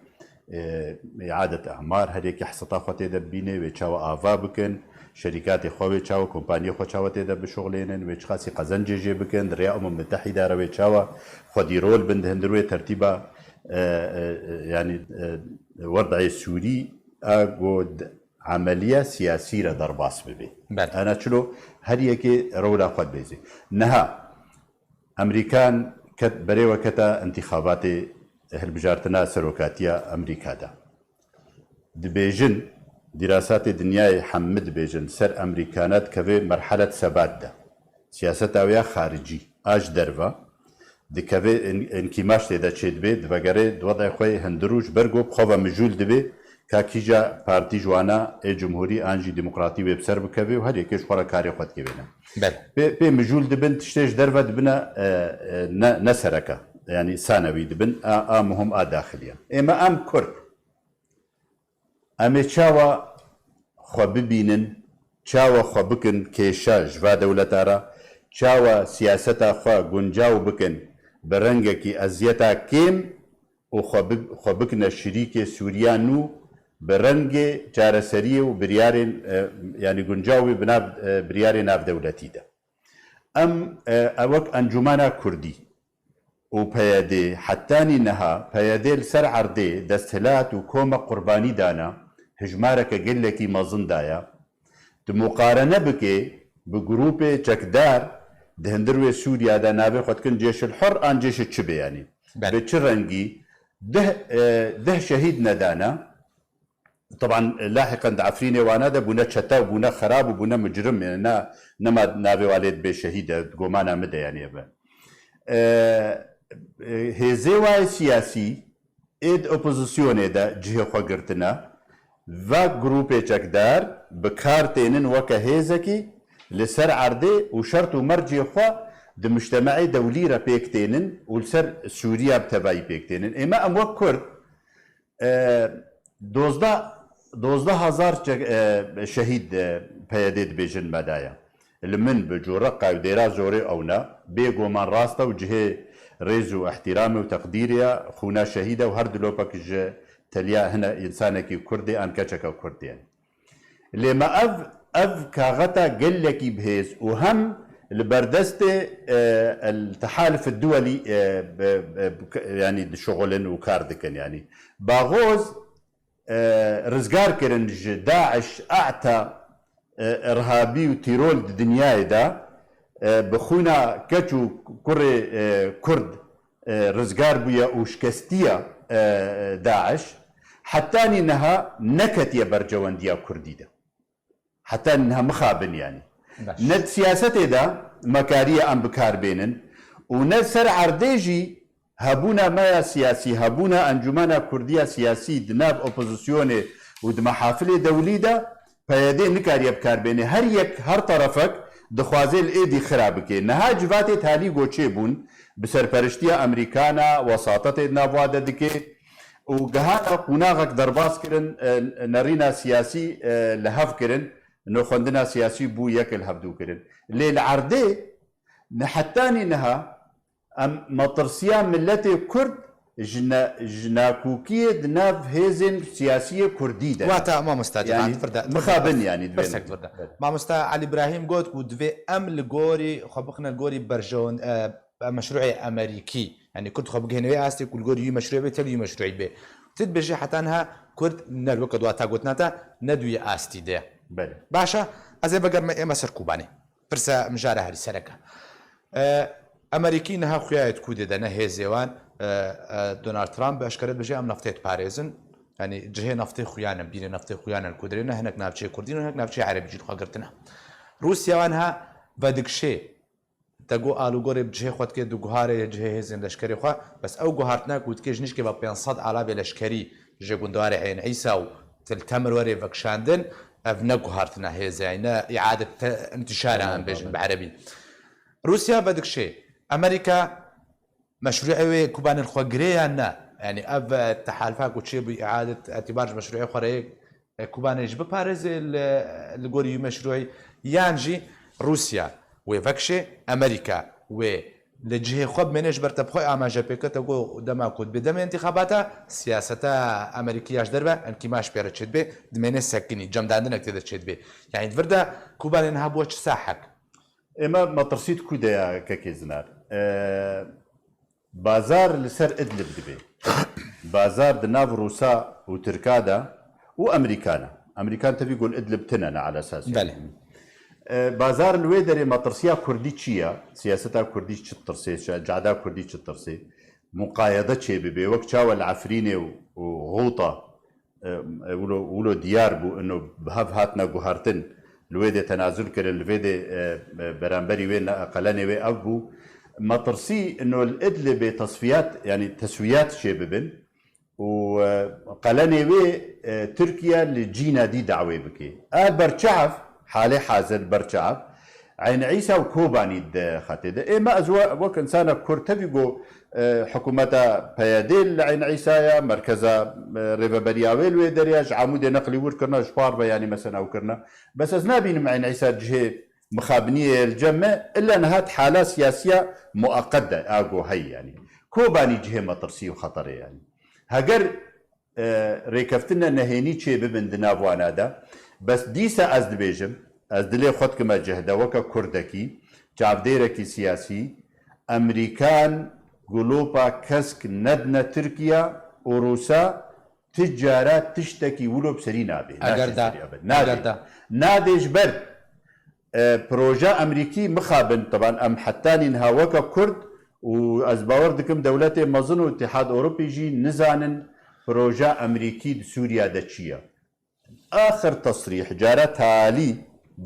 e, îadet emar, her yekê heseta xwe tê de bibîne, wê çawa ava bikin, şerîkatê xwe wê çawa, kompaniyê xwe çawa tê de bişuxlênin, wê çiqasî qezencê jê bikin, di rêya Umem Mitehîda re wê çawa xwedî rol bin di hundir wê tertîba, e, e, e, yanî, e, werdeyê Sûrî, a ku di emeliya siyasî re derbas bibe. Belê. Ana çilo her yekê rola xwe dibêzê. Niha Amerîkan ket, berê we keta întîxabatê hilbijartina serokatiya Amerîka de. Dibêjin, dîrasatê dinyayê hemî dibêjin, ser Amerîkana dikeve merhelet sebat de. Siyaseta wê ya xaricî, a ji derve, dikeve in-, inkîmaş tê de çêdibe, divegere di wedê xwe yê hundir û ji ber ku bi xwe ve mijûl dibe, ka kîja partî ji wana ê cumhurî an jî demokratî wê bi ser bikeve û her yekê ji xwe re karê xwe dikevêne. Belê. Pê, pê mijûl dibin, tiştê ji derve dibine, e, e, ne, ne sereke. Yanî sanewî dibin, a, a muhim a daxiliye. Ê me em Kurd, em ê çawa xwe bibînin, çawa xwe bikin kêşe ji va dewleta re, çawa siyaseta xwe guncaw bikin bi rengekî eziyeta kêm û xwe bi-, xwe bikine şirîkê Sûriya nû bi rengê çareseriyê û biryarên, e, yanî guncaw bê bi nav, e, biryarê navdewletî de. Em, e, e, wek Encûmena Kurdî û P Y D, hetanî niha P Y D li ser erdê desthilat û koma qurbanî dana, hijmareke gelekî mezin daye. Tu muqarene bike bi grûpê çekdar di hundir wê Sûriya de navê xwe dikin Cêşil Hur an Cêşil çi be yanî? Belê. Bi çi rengî? Deh, e, deh şehîd nedana. Teban, lahiqen di Efrînê wana de bûne çete û bûne xerab û bûne micrim, yani ne, nema navê wa lê dibe şehîd e, di gomana min de yani ebe. E, e, hêzê wa yê siyasî ê di opozisyonê de cihê xwe girtine, va grûpê çekdar bi kar tênin weke hêzekî li ser erdê û şert û mercê xwe di mujtemeê dewlî re pêk tênin û li ser Sûriya bi tevayî pêk tênin. Ê me em wek Kurd, E, dozdeh, dozdeh hezar çek-, e, şehîd, e, P Y D dibêjin me daye. Li min bi Coreqa û Dêra Zorê ewna, bêguman rast e û cihê rêz û ihtiramê û teqdîrê ye, xûna şehîd e û her dilopek ji teliya hine însanekî Kurd ê an keçeke Kurd yên. Lê me ev, ev kaxeta gelekî bihêz û hem li berdestê, e, El Tehalif Duwelî, e, be, be, yanî dişuxulin û kar dikin yanî. Baxoz, e, rizgar kirin ji DAIŞ, ETA, e, irhabî û tîrol di dinyayê de, e, bi xwîna keç û kurê, e, Kurd, e, rizgar bûye û şikestiye, e, DAIŞ, hetanî niha neketiye bercewendiya Kurdî de. Hetanî niha mixabin yanî. Baş. Ne di siyasetê de me kariye em bi kar bênin û ne ser erdê jî hebûna me ya siyasî, hebûna Encûmena Kurdî ya Siyasî di nav opozisyonê û di mehafilê dewlî de P Y D nikariye bi kar bêne. Her yek, her terefek dixwaze li êdî xira bike. Niha civatê talî goçê bûn, bi serperiştiya Amerîkana, wesatetê di nav wa de dike û gihana qonaxek derbas kirin, e, nerîna siyasî, e, li hev kirin, nûxwendina siyasî bû yek li hevdû kirin. Lê li erdê, ne hetanî niha, Em metirsiya miletê Kurd ji ne-, ji nakokiyê di nav hêzên siyasiyê Kurdî de. Wata mamosta Cihan, vir de, vir de, mixabin, yanî, divê pirsek vir de. Belê. Mamosta Elî Brahîm got ku divê em li gorî xwe bixine li gorî berjewen-, e, meşrûê Amerîkî. Yanî Kurd xwe bigihêne wê astê ku li gorî wî meşrûê bê, tevî wî meşrûî bê. Tu dibêjî heta niha Kurd ne li weke wata gotina te ne di wî astî de. Belê. Baş e, ez ê vegerime ême ser Kobanê. Pirsa mijara herî sereke. E, Amerîkî niha xuya ye di Kurdê de, ne hêzê wan. E, e, Donald Trump bi eşkere dibêje, em neftê diparêzin. Yanî cihê neftê xuya ne, bîrê neftê xuya ne li Kurdê ne, hinek navçeyê Kurdî ne, hinek navçeyê Erebî jî li xwe girtine. Rûsya wan ha vedikşê. Te got alûgorê bi cihê xwe dike, diguhare cihê hêzên leşkerê xwe. Bes ew guhartina ku dike ji nişkê ve pênc sed alavê leşkerî ji gundewarê Eyn Îsa û Til Temir werê vekişandin, ev ne guhartina hêzê, ne îadet te-, intişara, em bêjin bi erebî. Rûsya vedikşê. Amerîka meşrûê wê Kobanê li xwe girê yan ne? Yanî ev, e, tehalifa ku çêbû îadet îtibar ji meşrûê xwe re yê, e, Kobanê jî biparêzê li, li gorî wî meşrûî, yan jî Rûsya wê vekişê, Amerîka wê li cihê xwe bimêne, ji ber te bi xwe amaje pê kir, te got dema ku dibê demê întîxabata, siyaseta Amerîkî ya ji derve enkîmaş pê re çêdibe, dimêne sekinî, cemdandinek tê de çêdibe. Yanî di vir de Kobanê niha bûye çi sahek? Ême metirsî di ku de ya kekê Zinar? E, bazar li ser Idlib dibe. Bazar di nav Rûsa û Tirka de û Amerîkan e. Amerîkan tevî ku li Idlib tine ne ala esas. Belê. E, bazar li wê derê metirsiya Kurdî çi ye? Siyaseta Kurdî çi tirsê? Şa-, cada Kurdî çi tirsê? Muqayede çê bibe. Wek çawa li Efrînê û, û Xûta e, e, wilo, wilo diyar bû, ino bi hev hatine guhertin, li wê dê tenazul kirin, li vê dê, e, e, beramberî wê ne-, qelenê wê ev bû. Metirsî ino li Idlibê tesfiyat, yanî teswiyat çê bibin û, e, qelenê wê, e, Tirkiye li cîna dî dawê bike. A berçav, halê hazir berçav, Eyn Îsa û Kobanî di xetê de. Ê me ez we, wek insana Kurd tevî got, e, hikûmeta P Y D li Eyn Îsa ya, merkeza, e, rêveberiya wê li wê derê ya, ji Amûdê neqlî wir kirine, ji xwar ve yanî mesela ew kirine. Bes ez nabînim Eyn Îsa cihê mixabiniyê ye li cem me, illa niha di hala siyasiya mueqet de, a go heyî yanî. Kobanî cihê metirsî û xeterê yanî. Heger e, rêkeftina nehênî çê bibin di nav wana de. Bes dîsa ez dibêjim, ez dilê xwe dikime cih de weke Kurdekî, çavdêrekî siyasî, Emerîkan gulopa kesk nedine Tirkiye û Rûsa ti cara tiştekî wilo bi serî nabe. Eger Naşê da, serî abe. Nadê. Eger da. Nadê ji ber E, proja Emerîkî mixabin, teban em hetanî niha weke Kurd û ez bawer dikim dewletê mezin û Îtîhad Ewropî jî nizanin proja Emerîkî di Sûriya de çi ye. Axir tesrîh, cara talî,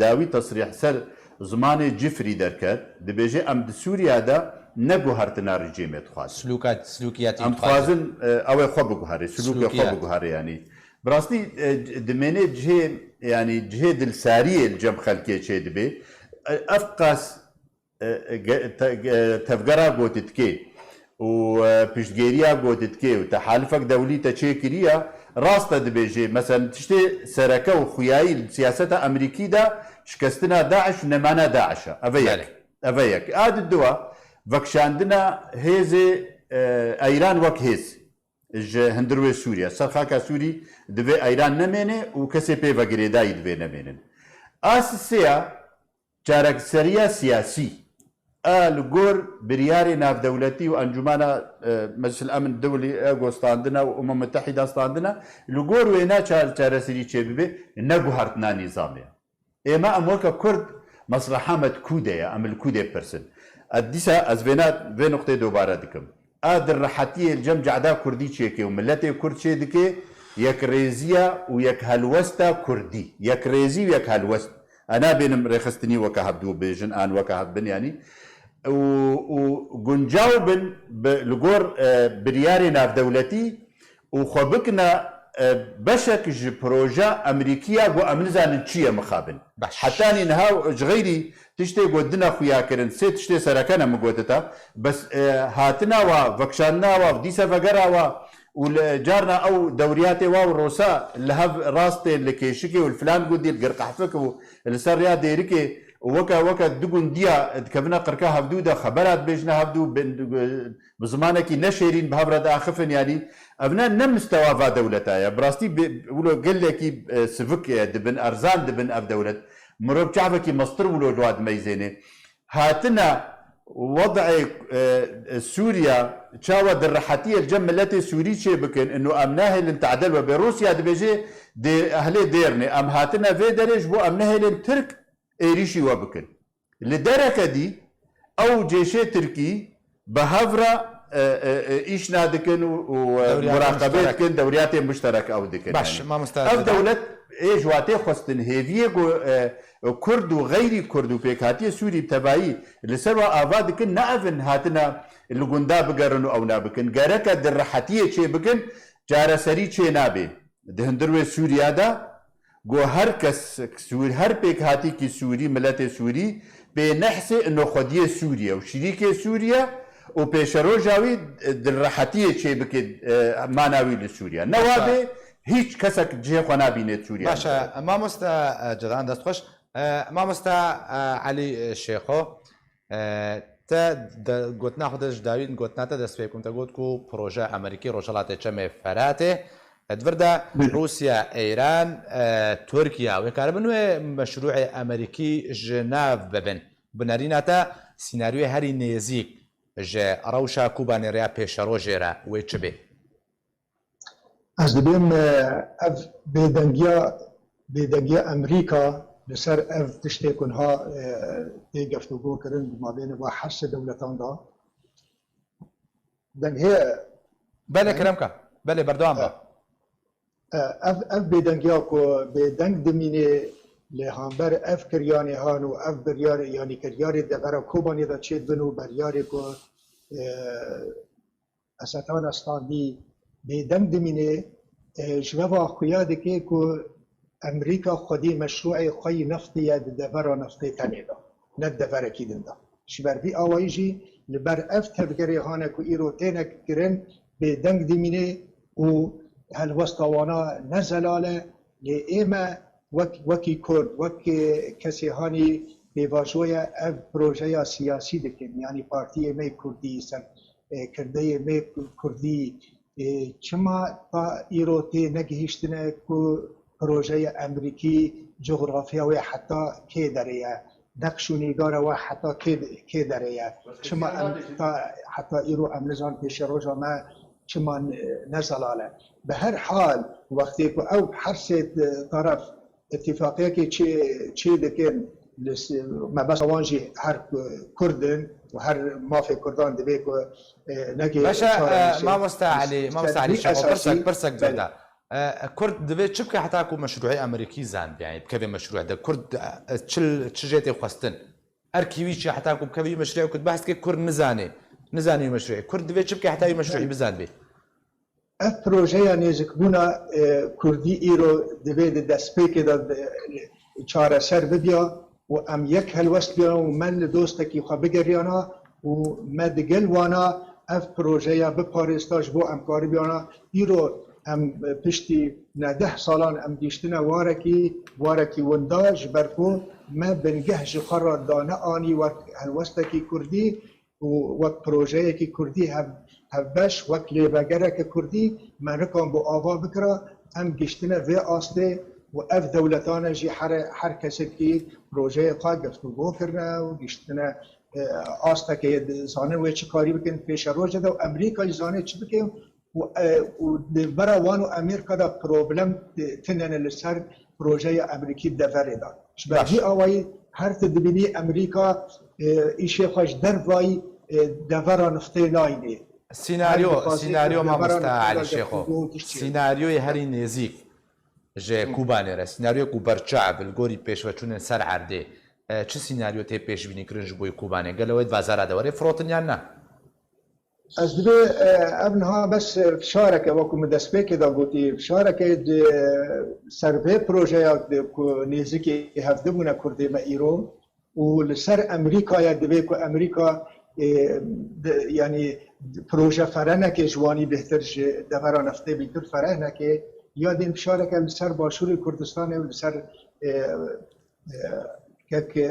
dawî tesrîh ser zimanê cifrî derket, dibêje em di Sûriya de ne guhertina rejîmê dixwazin. Silûka, silûkiyatî Em dixwazin. dixwazin, e, ew ê xwe biguherê, silûkê xwe Silûkiyat. biguherê yanî. Bi rastî, e, dimênê cihê, yanî cihê dilsariyê li cem xelkê çêdibê. E, ev qas, e, ge-, te-, ge-, tevgera gotîtkê û, e, piştgêriya gotîtkê û tehalifek dewlî te çêkiriye, rast te dibêjê. Mesela tiştê sereke û xuyayî li siyaseta Amerîkî de şikestina DAIŞ û nemana DAIŞ e. Ev e yek. Belê. Ev e yek. A di dua, vekişandina hêzê, e, Eyran wek hêz. ji hundirê Sûriye. Ser xaka Sûrî divê Eyran nemêne û kesê pê ve girêdayî divê nemênin. A sisêya çarekseriya siyasî a li gor biryarê navdewletî û Encûmena, e, Meclis el Emn Dewlî, e, go standina û Umem Mutehîda standina, li gor wêna çar-, çareserî çêbibe, ne guhertina nîzamê ye. Ême em weke Kurd mesleha me di ku de ye, em li ku de pirsin. Ez dîsa ez vêna, vê nuqtê dobare dikim. A di rehetiyê li cem cehda Kurdî çêke û miletê Kurd çê dike, yekrêziya û yekhelwesta Kurdî. Yekrêzî û yekhelwest. Ez nabênim rêxistinî weke hevdû bêjin, an weke hev bin, yanî. Û, û guncaw bin bi, li gor, e, biryarê navdewletî û xwe bikine, e, beşek ji proja Amerîkiya ku em nizanin çi ye mixabin. Baş. Hetanî niha ji xeyrî tiştê ku dine xuya kirin, sê tiştê sereke ne min gotita, bes, e, hatina wa, vekişandina wa, dîse vegera wa û li carna ew dewriyatê wa û rosa li hev rastê li kêşikê û li filan gundî li Girqehfik û li ser rêya Dêrikê û weke, weke du gundiya dikevine qirka hevdû de xebera dibêjine hevdû bin, bi zimanekî neşêrîn bi hev re diaxifin, yanî ev ne, ne mistewa va dewleta ye. Bi rastî bi, wilo gelekî, e, sivik, e, dibin, erzan dibin ev dewlet. Mirov çavekî mestir wilo li wa dimeyzêne. Hatina wed'ê, e, e, Sûriya çawa di rehetiyê li cem miletê Sûrî çê bikin, ino em nahêlin tadel we bê. Rûsya dibêje dê, ehlê Dêrnê, em hatine vê derê ji bo em nehêlin Tirk êrîşî we bikin. Li dereke dî ew cêşê Tirkî bi hev re, e, e, e, îş nadikin û, û, e, Dewriyatê muraqebê muşterek. dikin, dewriyatê muşterek ew dikin. Baş, yani. Mamosta Ev Ceylan. dewlet ê ji watê xwestin hêviyê ku, e, Kurd û xeyrî Kurd û pêkhatiyê Sûrî bi tevayî li ser wa ava dikin, ne ev in hatina li gunda bigerin û ewna bikin. Gereke di rehetiyê çê bikin, çareserî çê nabe. Di hundir wê Sûriya de, ku her kes Sûr, her pêkhatîkî Sûrî, miletê Sûrî, pê nehsê ino xwediyê Sûriye û şirîkê Sûriye û pêşeroja wî, e, di rehetiyê çê bike, e, mana wî li Sûriye. Ne Baş e. wabê, hîç kesek cihê xwe nabîne Sûriye. Baş e, mamoste, e, Ceylan, dest xweş. E, mamoste, e, Elî, e, Şêxo, E, te de, gotina xwe de ji dawîn gotina te dest pê kin, te got ku proje Amerîkî Rojhelatê Çemê Feratê, e, di vir de Belê. Rûsya, Îran, e, Tirkiye, wê karibin wê meşrûê Amerîkî ji nav bibin. Bi nerîna te sînaryoyê herî nêzîk ji rewşa Kobanê rêya pêşerojê re wê çi bê? Ez dibêm, e, ev bêdengiya, bêdengiya Amerîka li ser ev tiştê ku niha, e, tê geftûgo kirin di mabênê va her sê dewletan de. Deng heye. Belê, kerem ka. Belê, berdewam be. E, e, ev, ev bêdengiya ku bêdeng dimînê lê hember ev kiryanê han û ev biryarê, yanî kiryarê devera Kobanê de çêdibin û biryarê ku, e, Esetana Standî bêdeng dimîne, e, ji ve ve xuya dike ku Amerîka xwedî meşrûê xwe yî neftê ye di devera neftê tenê de, ne di deverekî din de. Ji ber vî awayî jî li ber ev tevgerê hane ku îro têne kirin bêdeng dimîne û helwesta wana ne zelal e, lê ême wek, wekî Kurd, wek, e, kesê hanî pêvajoya ev projeya siyasî dikin, yanî partiyê me Kurdî ser e, kirdeyê me Kurdî, e, çima ta îro tê negihîştine ku projeya Amerîkî, cografya wê heta kê derê ye, neqş û nîgara we heta kê, kê derê ye? Çima em ta, heta îro em nizan pêşeroja me çima ne, ne zelal e? Bi her hal, wextê ku ew her sê taraf îtîfaqiyekê çê, çê dikin, li s-, mebesta wan jî her Kurd in û her mafê Kurdan divê ku, e, neke Baş e, çare e, nîşe. Mamoste Elî, Mamoste Elî, Ser vî Şêxo, esasî, pirsek, pirsek belê. Berda. E, Kurd divê çi bike heta ku meşrûê Amerîkî zanibê, yanî bikeve meşrûê de? Kurd, e, çi, çi jê tê xwestin? Erkî wî çi heta ku bikeve wî meşrûê, ku behs dike Kurd nizanê, nizanê wî meşrûê. Kurd divê çi bike heta wî meşrûê bizanibê? Ev projeya nêzikbûna, e, Kurdî îro divê di destpêkê de, e, çareser bibiya û em yek helwest biyana û me li dostekî xwe bigeriyana û me digel wana ev projeya biparêsta ji bo em karibiyana. Îro em, e, piştî neh deh salan em gihiştine warekî, warekî winda, ji ber ku me bingeh ji xwe re dane anî wek helwestekî Kurdî û wek projeyekî Kurdî hev-, hevbeş, wek lêvegereke Kurdî me nikaribû ava bikira, em gihiştine vê astê û ev dewletane jî here, her kesekî projeyê xwe geftûgo kirine û gihiştine, e, astekê zanin wê çi karî bikin pêşerojê de û Amerîka jî zanê çi bike û, e, û di vera wan û Amerîka de problem, e, tune ne li ser projeya Amerîkî deverê de. Ji ber vî awayî her tu dibînî Amerîka, e, îşê xwe ji dervayî, e, devera niftê nayînê. Sînaryo, sînaryo mamosta Elî Şêxo. Sînaryoyê herî nêzîk ji Kobanê re, sînaryoyek ku berçav li gorî pêşveçûnên ser erdê, e, çi sînaryo tê pêşbînîkirin ji bo Kobanê? Gelo wê di bazara de were firotin yan na? Ez divê, e, ev niha bes, e, fişareke, wekî min destpêkê de gotî, fişareke di ser vê projeya de ku nêzîkî hevdî bûne Kurdê me îro û li ser Amerîkaya divê ku Amerîka, e, de, yanî proje ferenekê ji wanî bêhtir ji devera neftê bîtir ferenekê ya dên fişareke li ser Başûrê Kurdistanê û li ser, e, e, kek, e,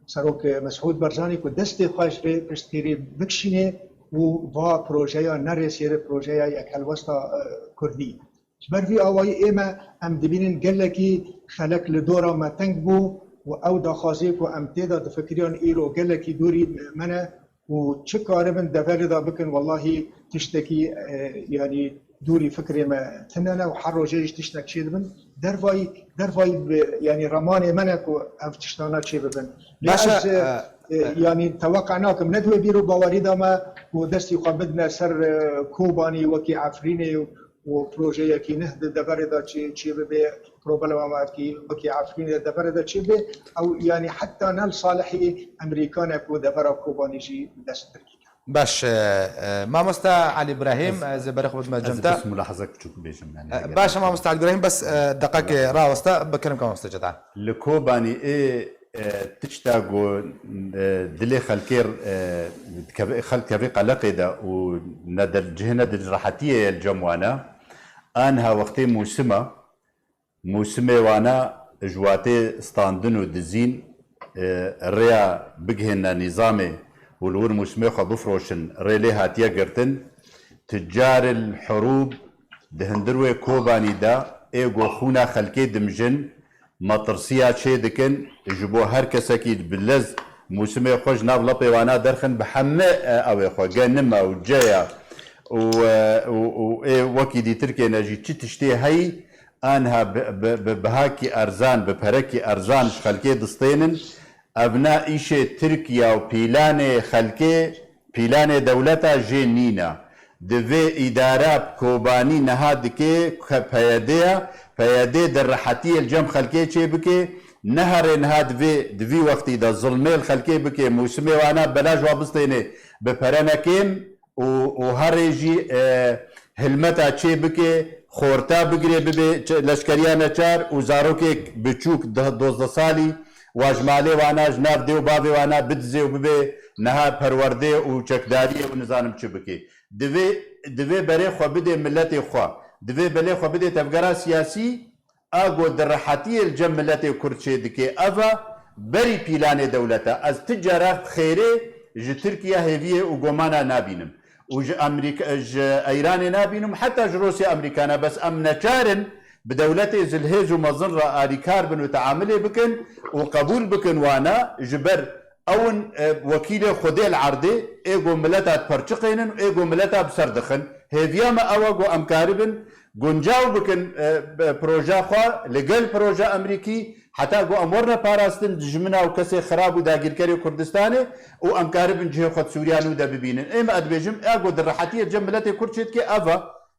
Serok Mesûd Barzanî ku destê xwe ji vê piştgirî bikişînê û va projeya nerêsiyê re projeya yekhelwesta, e, Kurdî. Ji ber vî awayî ême em dibînin gelekî xelek li dora me teng bû û ew daxwazê ku em tê de difikiriyan îro gelekî dûrî me ne û çi karibin deverê de bikin, wellahî tiştekî, e, yanî dûrî fikrê me tune ne û her rojê jî tiştek çêdibin. Dervayî, dervayî bi, yanî remanê me ne ku ev tiştana çêbibin. Lê Baş e, ez, e, e, e, yanî teweqa nakim, ne di wê bîr û bawerî de me ku destî xwe bidine ser, e, Kobanî wekî Efrînê û û projeyekî neh di deverê de çê, çê bibe, problema me wekî, wekî Efrînê de deverê de çê bibe, ew, yanî heta ne li salihî Amerîkan e ku devera Kobanî jî bi dest Tirkî ke. Baş, e, e, mamosta Elî Brahîm, ez, ez ê berê xwe bidime cem te. Ez bes mulahazek biçûk bêjim, yanî, e, eger baş e, mamosta Elî Brahîm, bes, e, deqekê raweste, bikirim ke mamosta Cedan. Li Kobanî ê, e, tişta ku, e, dilê xelkê, e, dikeve-, xelk dikeve qeleqê de û ne di cihê ne di rehetiyê ye li cem wan e. Aniha wextê mûsim e, mûsimê wan e ji watê standin û dizîn, e, rêya bigihêne nîzamê û li wir mûsimê xwe bifroşin, rê lê hatiye girtin. Ticaril hurûb di hundir wê Kobanî de ê ku xûna xelkê dimijin, metirsiya çê dikin, ji bo her kesekî bi lez mûsimê xwe ji nav lepê wana derxin, bi heme, e, ewê xwe, genime û ceya û, e, û, û ê wekî dîtirkê ne jî çi tiştê heyî, aniha bi, bi, bi bihakî erzan, bi perekî erzan ji xelkê distênin. Evna îşê Tirkiye û pîlanê xelkê, pîlanê dewleta jê nîne. Divê îdara Kobanî niha dike ke P Y D ye, P Y D di rehetiyê li cem xelkê çê bike, neherê niha divê di vî wextî de zilmê li xelkê bike, mûsimê wana belaş wa bistêne bi pere nekêm û, û herê jî, e, hilmeta çê bike, xorta bigire bibe çe-, leşkeriya neçar û zarokek biçûk deh, dozdeh salî wa ji malê wana, ji nav dê û bavê wana bidize û bibe niha perwerdê û çekdariyê û nizanim çi bike. Divê, divê berê xwe bidê miletê xwe. Divê belê xwe bidê tevgera siyasî, a ku di rehetiyê li cem miletê Kurd çê dike. Ev e berî pîlanê dewleta. Ez ti cara xêrê ji Tirkiye hêviyê û gomana nabînim. Û ji Amerîka, ji Îranê nabînim, heta ji Rûsya Amerîkana. Bes em neçar in bi dewletê zilhêz û mezin re alîkar bin û teamilê bikin û qebûl bikin wana, ji ber ew in, e, wekîlê Xwedê li erdê, ê ku mileta diperçiqênin û ê ku mileta bi ser dixin. Hêviya me ew e ku em karibin guncaw bikin, e, be-, proja xwe li gel proja Amerîkî, heta ku em werine parastin dijmina û kesê xirab û dagîrkerê Kurdistanê û em karibin cihê xwe di Sûriya nû de bibînin. Ê me ez dibêjim, e ku di rehetiyê cem miletê Kurd çêdike ev e,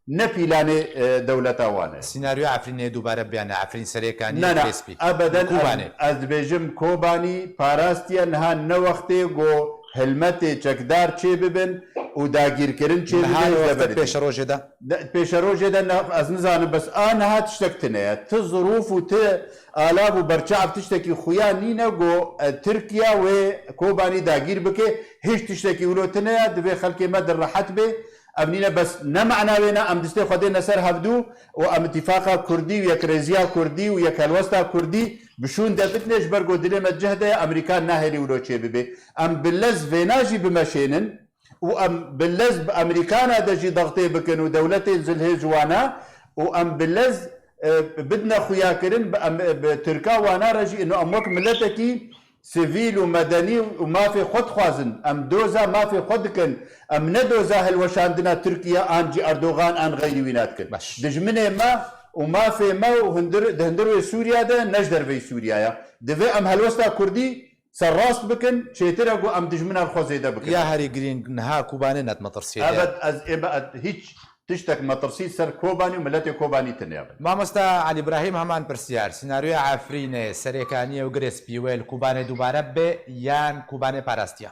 ne pîlanê, e, dewleta wan e. Sînaryoya Efrînê dubare biyane, Efrîn Serêkanî, Na, na, Krespî. Ebeden Kobanê. Ez, ez dibêjim Kobanî parastiye, niha ne wextê ku hilmetê çekdar çê bibin û dagîrkirin çê bibin. Niha ne wextê pêşerojê de? Ne, pêşerojê de ne, ez nizanim, bes a niha tiştek tune ye. Ti zirûf û ti alav û berçav tiştekî xuya nîne ku, e, Tirkiye wê Kobanî dagîr bike. Hîç tiştekî wilo tune ye, divê xelkê me di rehet bê. Ev nîne bes ne mana wê ne em distê xwe dêne ser hevdû û em îtîfaqa Kurdî û yekrêziya Kurdî û yekhelwesta Kurdî bi şûn de bidinê, ji ber ku dilê me cih de ye, Amerîka nahêlî wilo çê bibe. Em bi lez vêna jî bimeşênin û em bi lez bi Amerîkana de jî dextê bikin û dewletên zilhêz wana û em bi lez, e, bidine xuyakirin, bi em, bi Tirka wana re jî, ino em wek miletekî sivîl û medenî û mafê xwe dixwazin. Em doza mafê xwe dikin. Em ne doza hilweşandina Tirkiye an jî Erdogan an xeyrî wîna dikin. Baş. Dijminê me û mafê me û hundir, di hundirê Sûriye de, ne ji derveyî Sûriye ye. Divê em helwesta Kurdî serrast bikin, çêtir e ku em dijmina li xwe zêde bikin. Ya herî girîng niha Kobanê net metirsiyê de. Evet, ez ê me, ez hîç tiştek metirsî ser Kobanî û miletê Kobanî tine ye. Mamosta Elî Îbrahîm, heman pirsiyar. Senaryoya Efrînê, Serêkaniyê û Girê Spî wê li Kobanê dubare bibe yan Kobanê parastiya?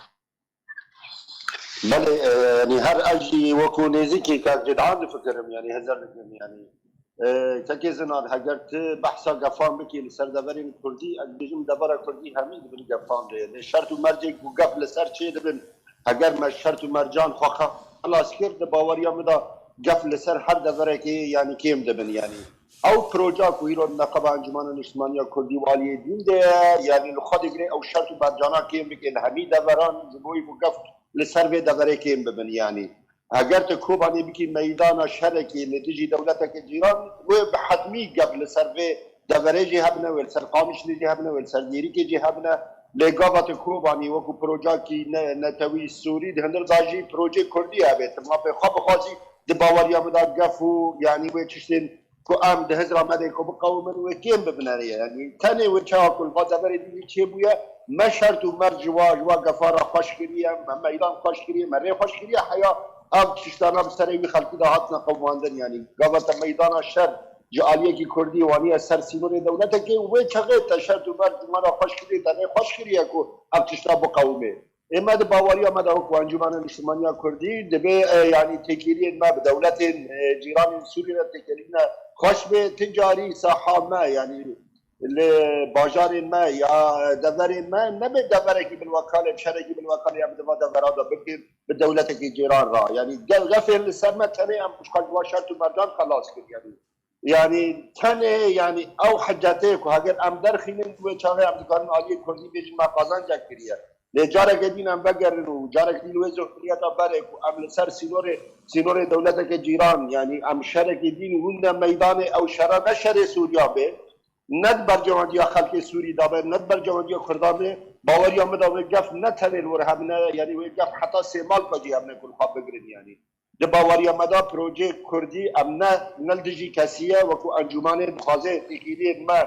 Belê, e, yanî her ez jî wekû nêzîkî kak Cîdan difikirim, yanî hezar dikim, yanî, e, kekê Zinar, heger tu behsa gefan bikî li ser deverên Kurdî, ez dibêjim devera Kurdî hemî di bin gefan de ye. Lê şert û mercê ku gef li ser çê dibin, heger me şert û mercan xwe xelas kir, di baweriya min de gef li ser her deverekê, yanî kêm dibin, yanî. Ew proja ku îro di neqeba Encûmena Niştimaniya Kurdî û aliyê din de ye, yanî li xwe digire ew şert û mercana kêm bike li hemî deveran, ji bo ku gef li ser vê deverê kêm bibin, yanî. Heger tu Kobanê bikî meydana şerekî li dijî dewleteke cîran, wê bi hetmî gef li ser vê deverê jî hebine, wê li ser Qamişlî jî hebine, wê li ser Dêrikê jî hebine. Lê gava tu Kobanî wekû projekî ne-, netewî Sûrî, di hindir de jî projeyê Kurdî hebe. Tu mafê xwe bixwazî, di baweriya min de gef û, yanî, wê tiştên ku em di hizra me de ku biqewimin, wê kêm bibine rê. Yanî tenê wê çawa ku li va deverê dînî çêbûye, me şert û merc ji wa, ji wa gefa re xweş kiriye, me meydan xweş kiriye, me rê xweş kiriye, heya ev tiştana bi serê wî xelkî de hatine qewimandin. Yanî gava te meydana şer ji aliyekî Kurdî waniye ser sînorê dewletekê û wê çaxê te şert û merc ji me re xweş kiriye, te rê xweş kiriye ku ev tişta biqewimê. Ê me di baweriya me de wekû Encûmena Niştimaniya Kurdî, divê, e, yanî têkiliyên me bi dewletên, e, cîranên Sûrî re têkilîne xweş be. Ti carî saha me, yanî li bajarên me ya deverên me nebe deverekî bilwekalê, şerekî bilwekalê em di va devera de bikin bi dewletekî cîran re. Yanî gel gefên li ser me tenê em xwe ji va şert û mercan xelas kir, yanî. Yanî tenê, yanî ew hicetê ku heger em derxînin, wê çaxê em dikarin aliyê Kurdî bêjin me qazancek kiriye. Lê careke din em vegerin û careke din wê zûfiliyeta bere ku em li ser sînorê, sînorê dewleteke cîran, yanî em şerekê din wîne meydanê, ew şera ne şerê Sûriya be, ne di bercewendiya xelkê Sûrî de be, ne di bercewendiya Kurdan be, baweriya min de wê gef ne tenê li wir hebine, yanî wê gef heta sêmalpa jî hebine ku li xwe bigirin, yanî. Di baweriya me de projeyê Kurdî em ne, ne li dijî kesî ye, wekû encûmanê dixwaze têkiliyên me,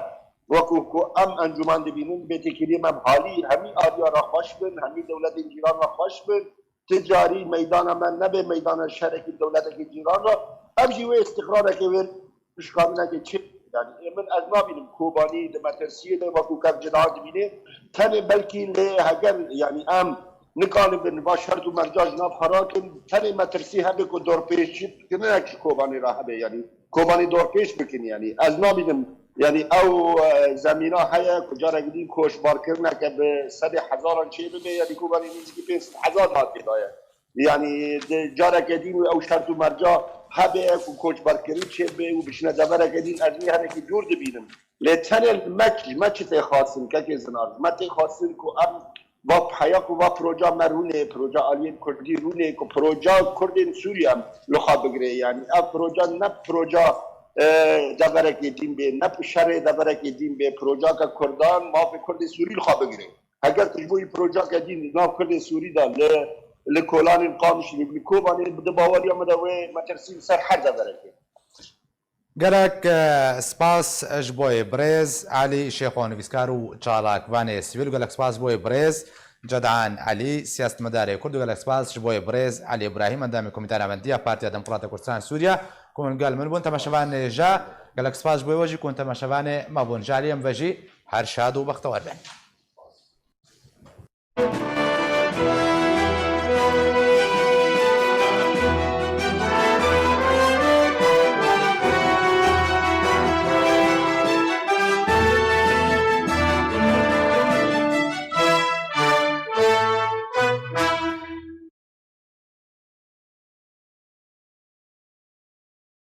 wekû ku em encûman dibînin, dibê têkiliyên me bi halî hemî aliya re xweş bin, hemî dewletên cîran re xweş bin. Ti carî meydana me nebe meydana şerekî dewletekî cîran re. Ev jî wê îstiqrareke wê pişkanîneke çê. Yanî ê min ez nabînim Kobanî di metirsiyê de wekû kevcida dibîne. Tenê belkî lê heger, yanî em nikanibin va şert û merca ji nav xwe rakin, tenê metirsî hebe ku dorpêçî kirinek ji Kobanê re hebe, yanî Kobanê dorpêç bikin, yanî ez nabînim, yanî ew, e, zemîna heye ku careke din koçbarkirineke bi sedê hezaran çê bibe, yanî Kobanê nêzîkî pênc sed hezar hatê daye. Yanî di careke din û ew şert û merca hebe ku koçberkirin çêbe û biçine devereke din, ez wî hinekî dûr dibînim. Lê tenê li me, ji me çi tê xwestin, kekê Zinar? Ji me tê xwestin ku em va heya ku va proja me rûnê, proja aliyên Kurdî rûnê, ku proja Kurdên Sûriye em li xwe bigirê. Yanî ev proja ne proja, e, deverekê din bê, ne şerê deverekê din bê, projake Kurdan, mafê Kurdê Sûrî li xwe bigirê. Heger tu ji bo wî projake dîn di nav Kurdên Sûrî de li, li kolanên Qamişlî, li Kobanê, di baweriya min de wê metirsî li ser her deverekê. Gelek, e, spas ji bo birêz Elî Şêxo, nivîskar û çalakvanê sivîl, û gelek spas ji bo birêz Cedan Elî, siyasetmedarê Kurd, û gelek spas ji bo birêz Elî Îbrahîm, endamê Komîta Navendî ya Partiya Demokrata Kurdistan Sûriye, ku min gel min bûn. Temaşevanê hêja, gelek spas ji bo we jî ku temaşevanê me bûn. Ji aliyê min ve jî her şad û bextewar bin.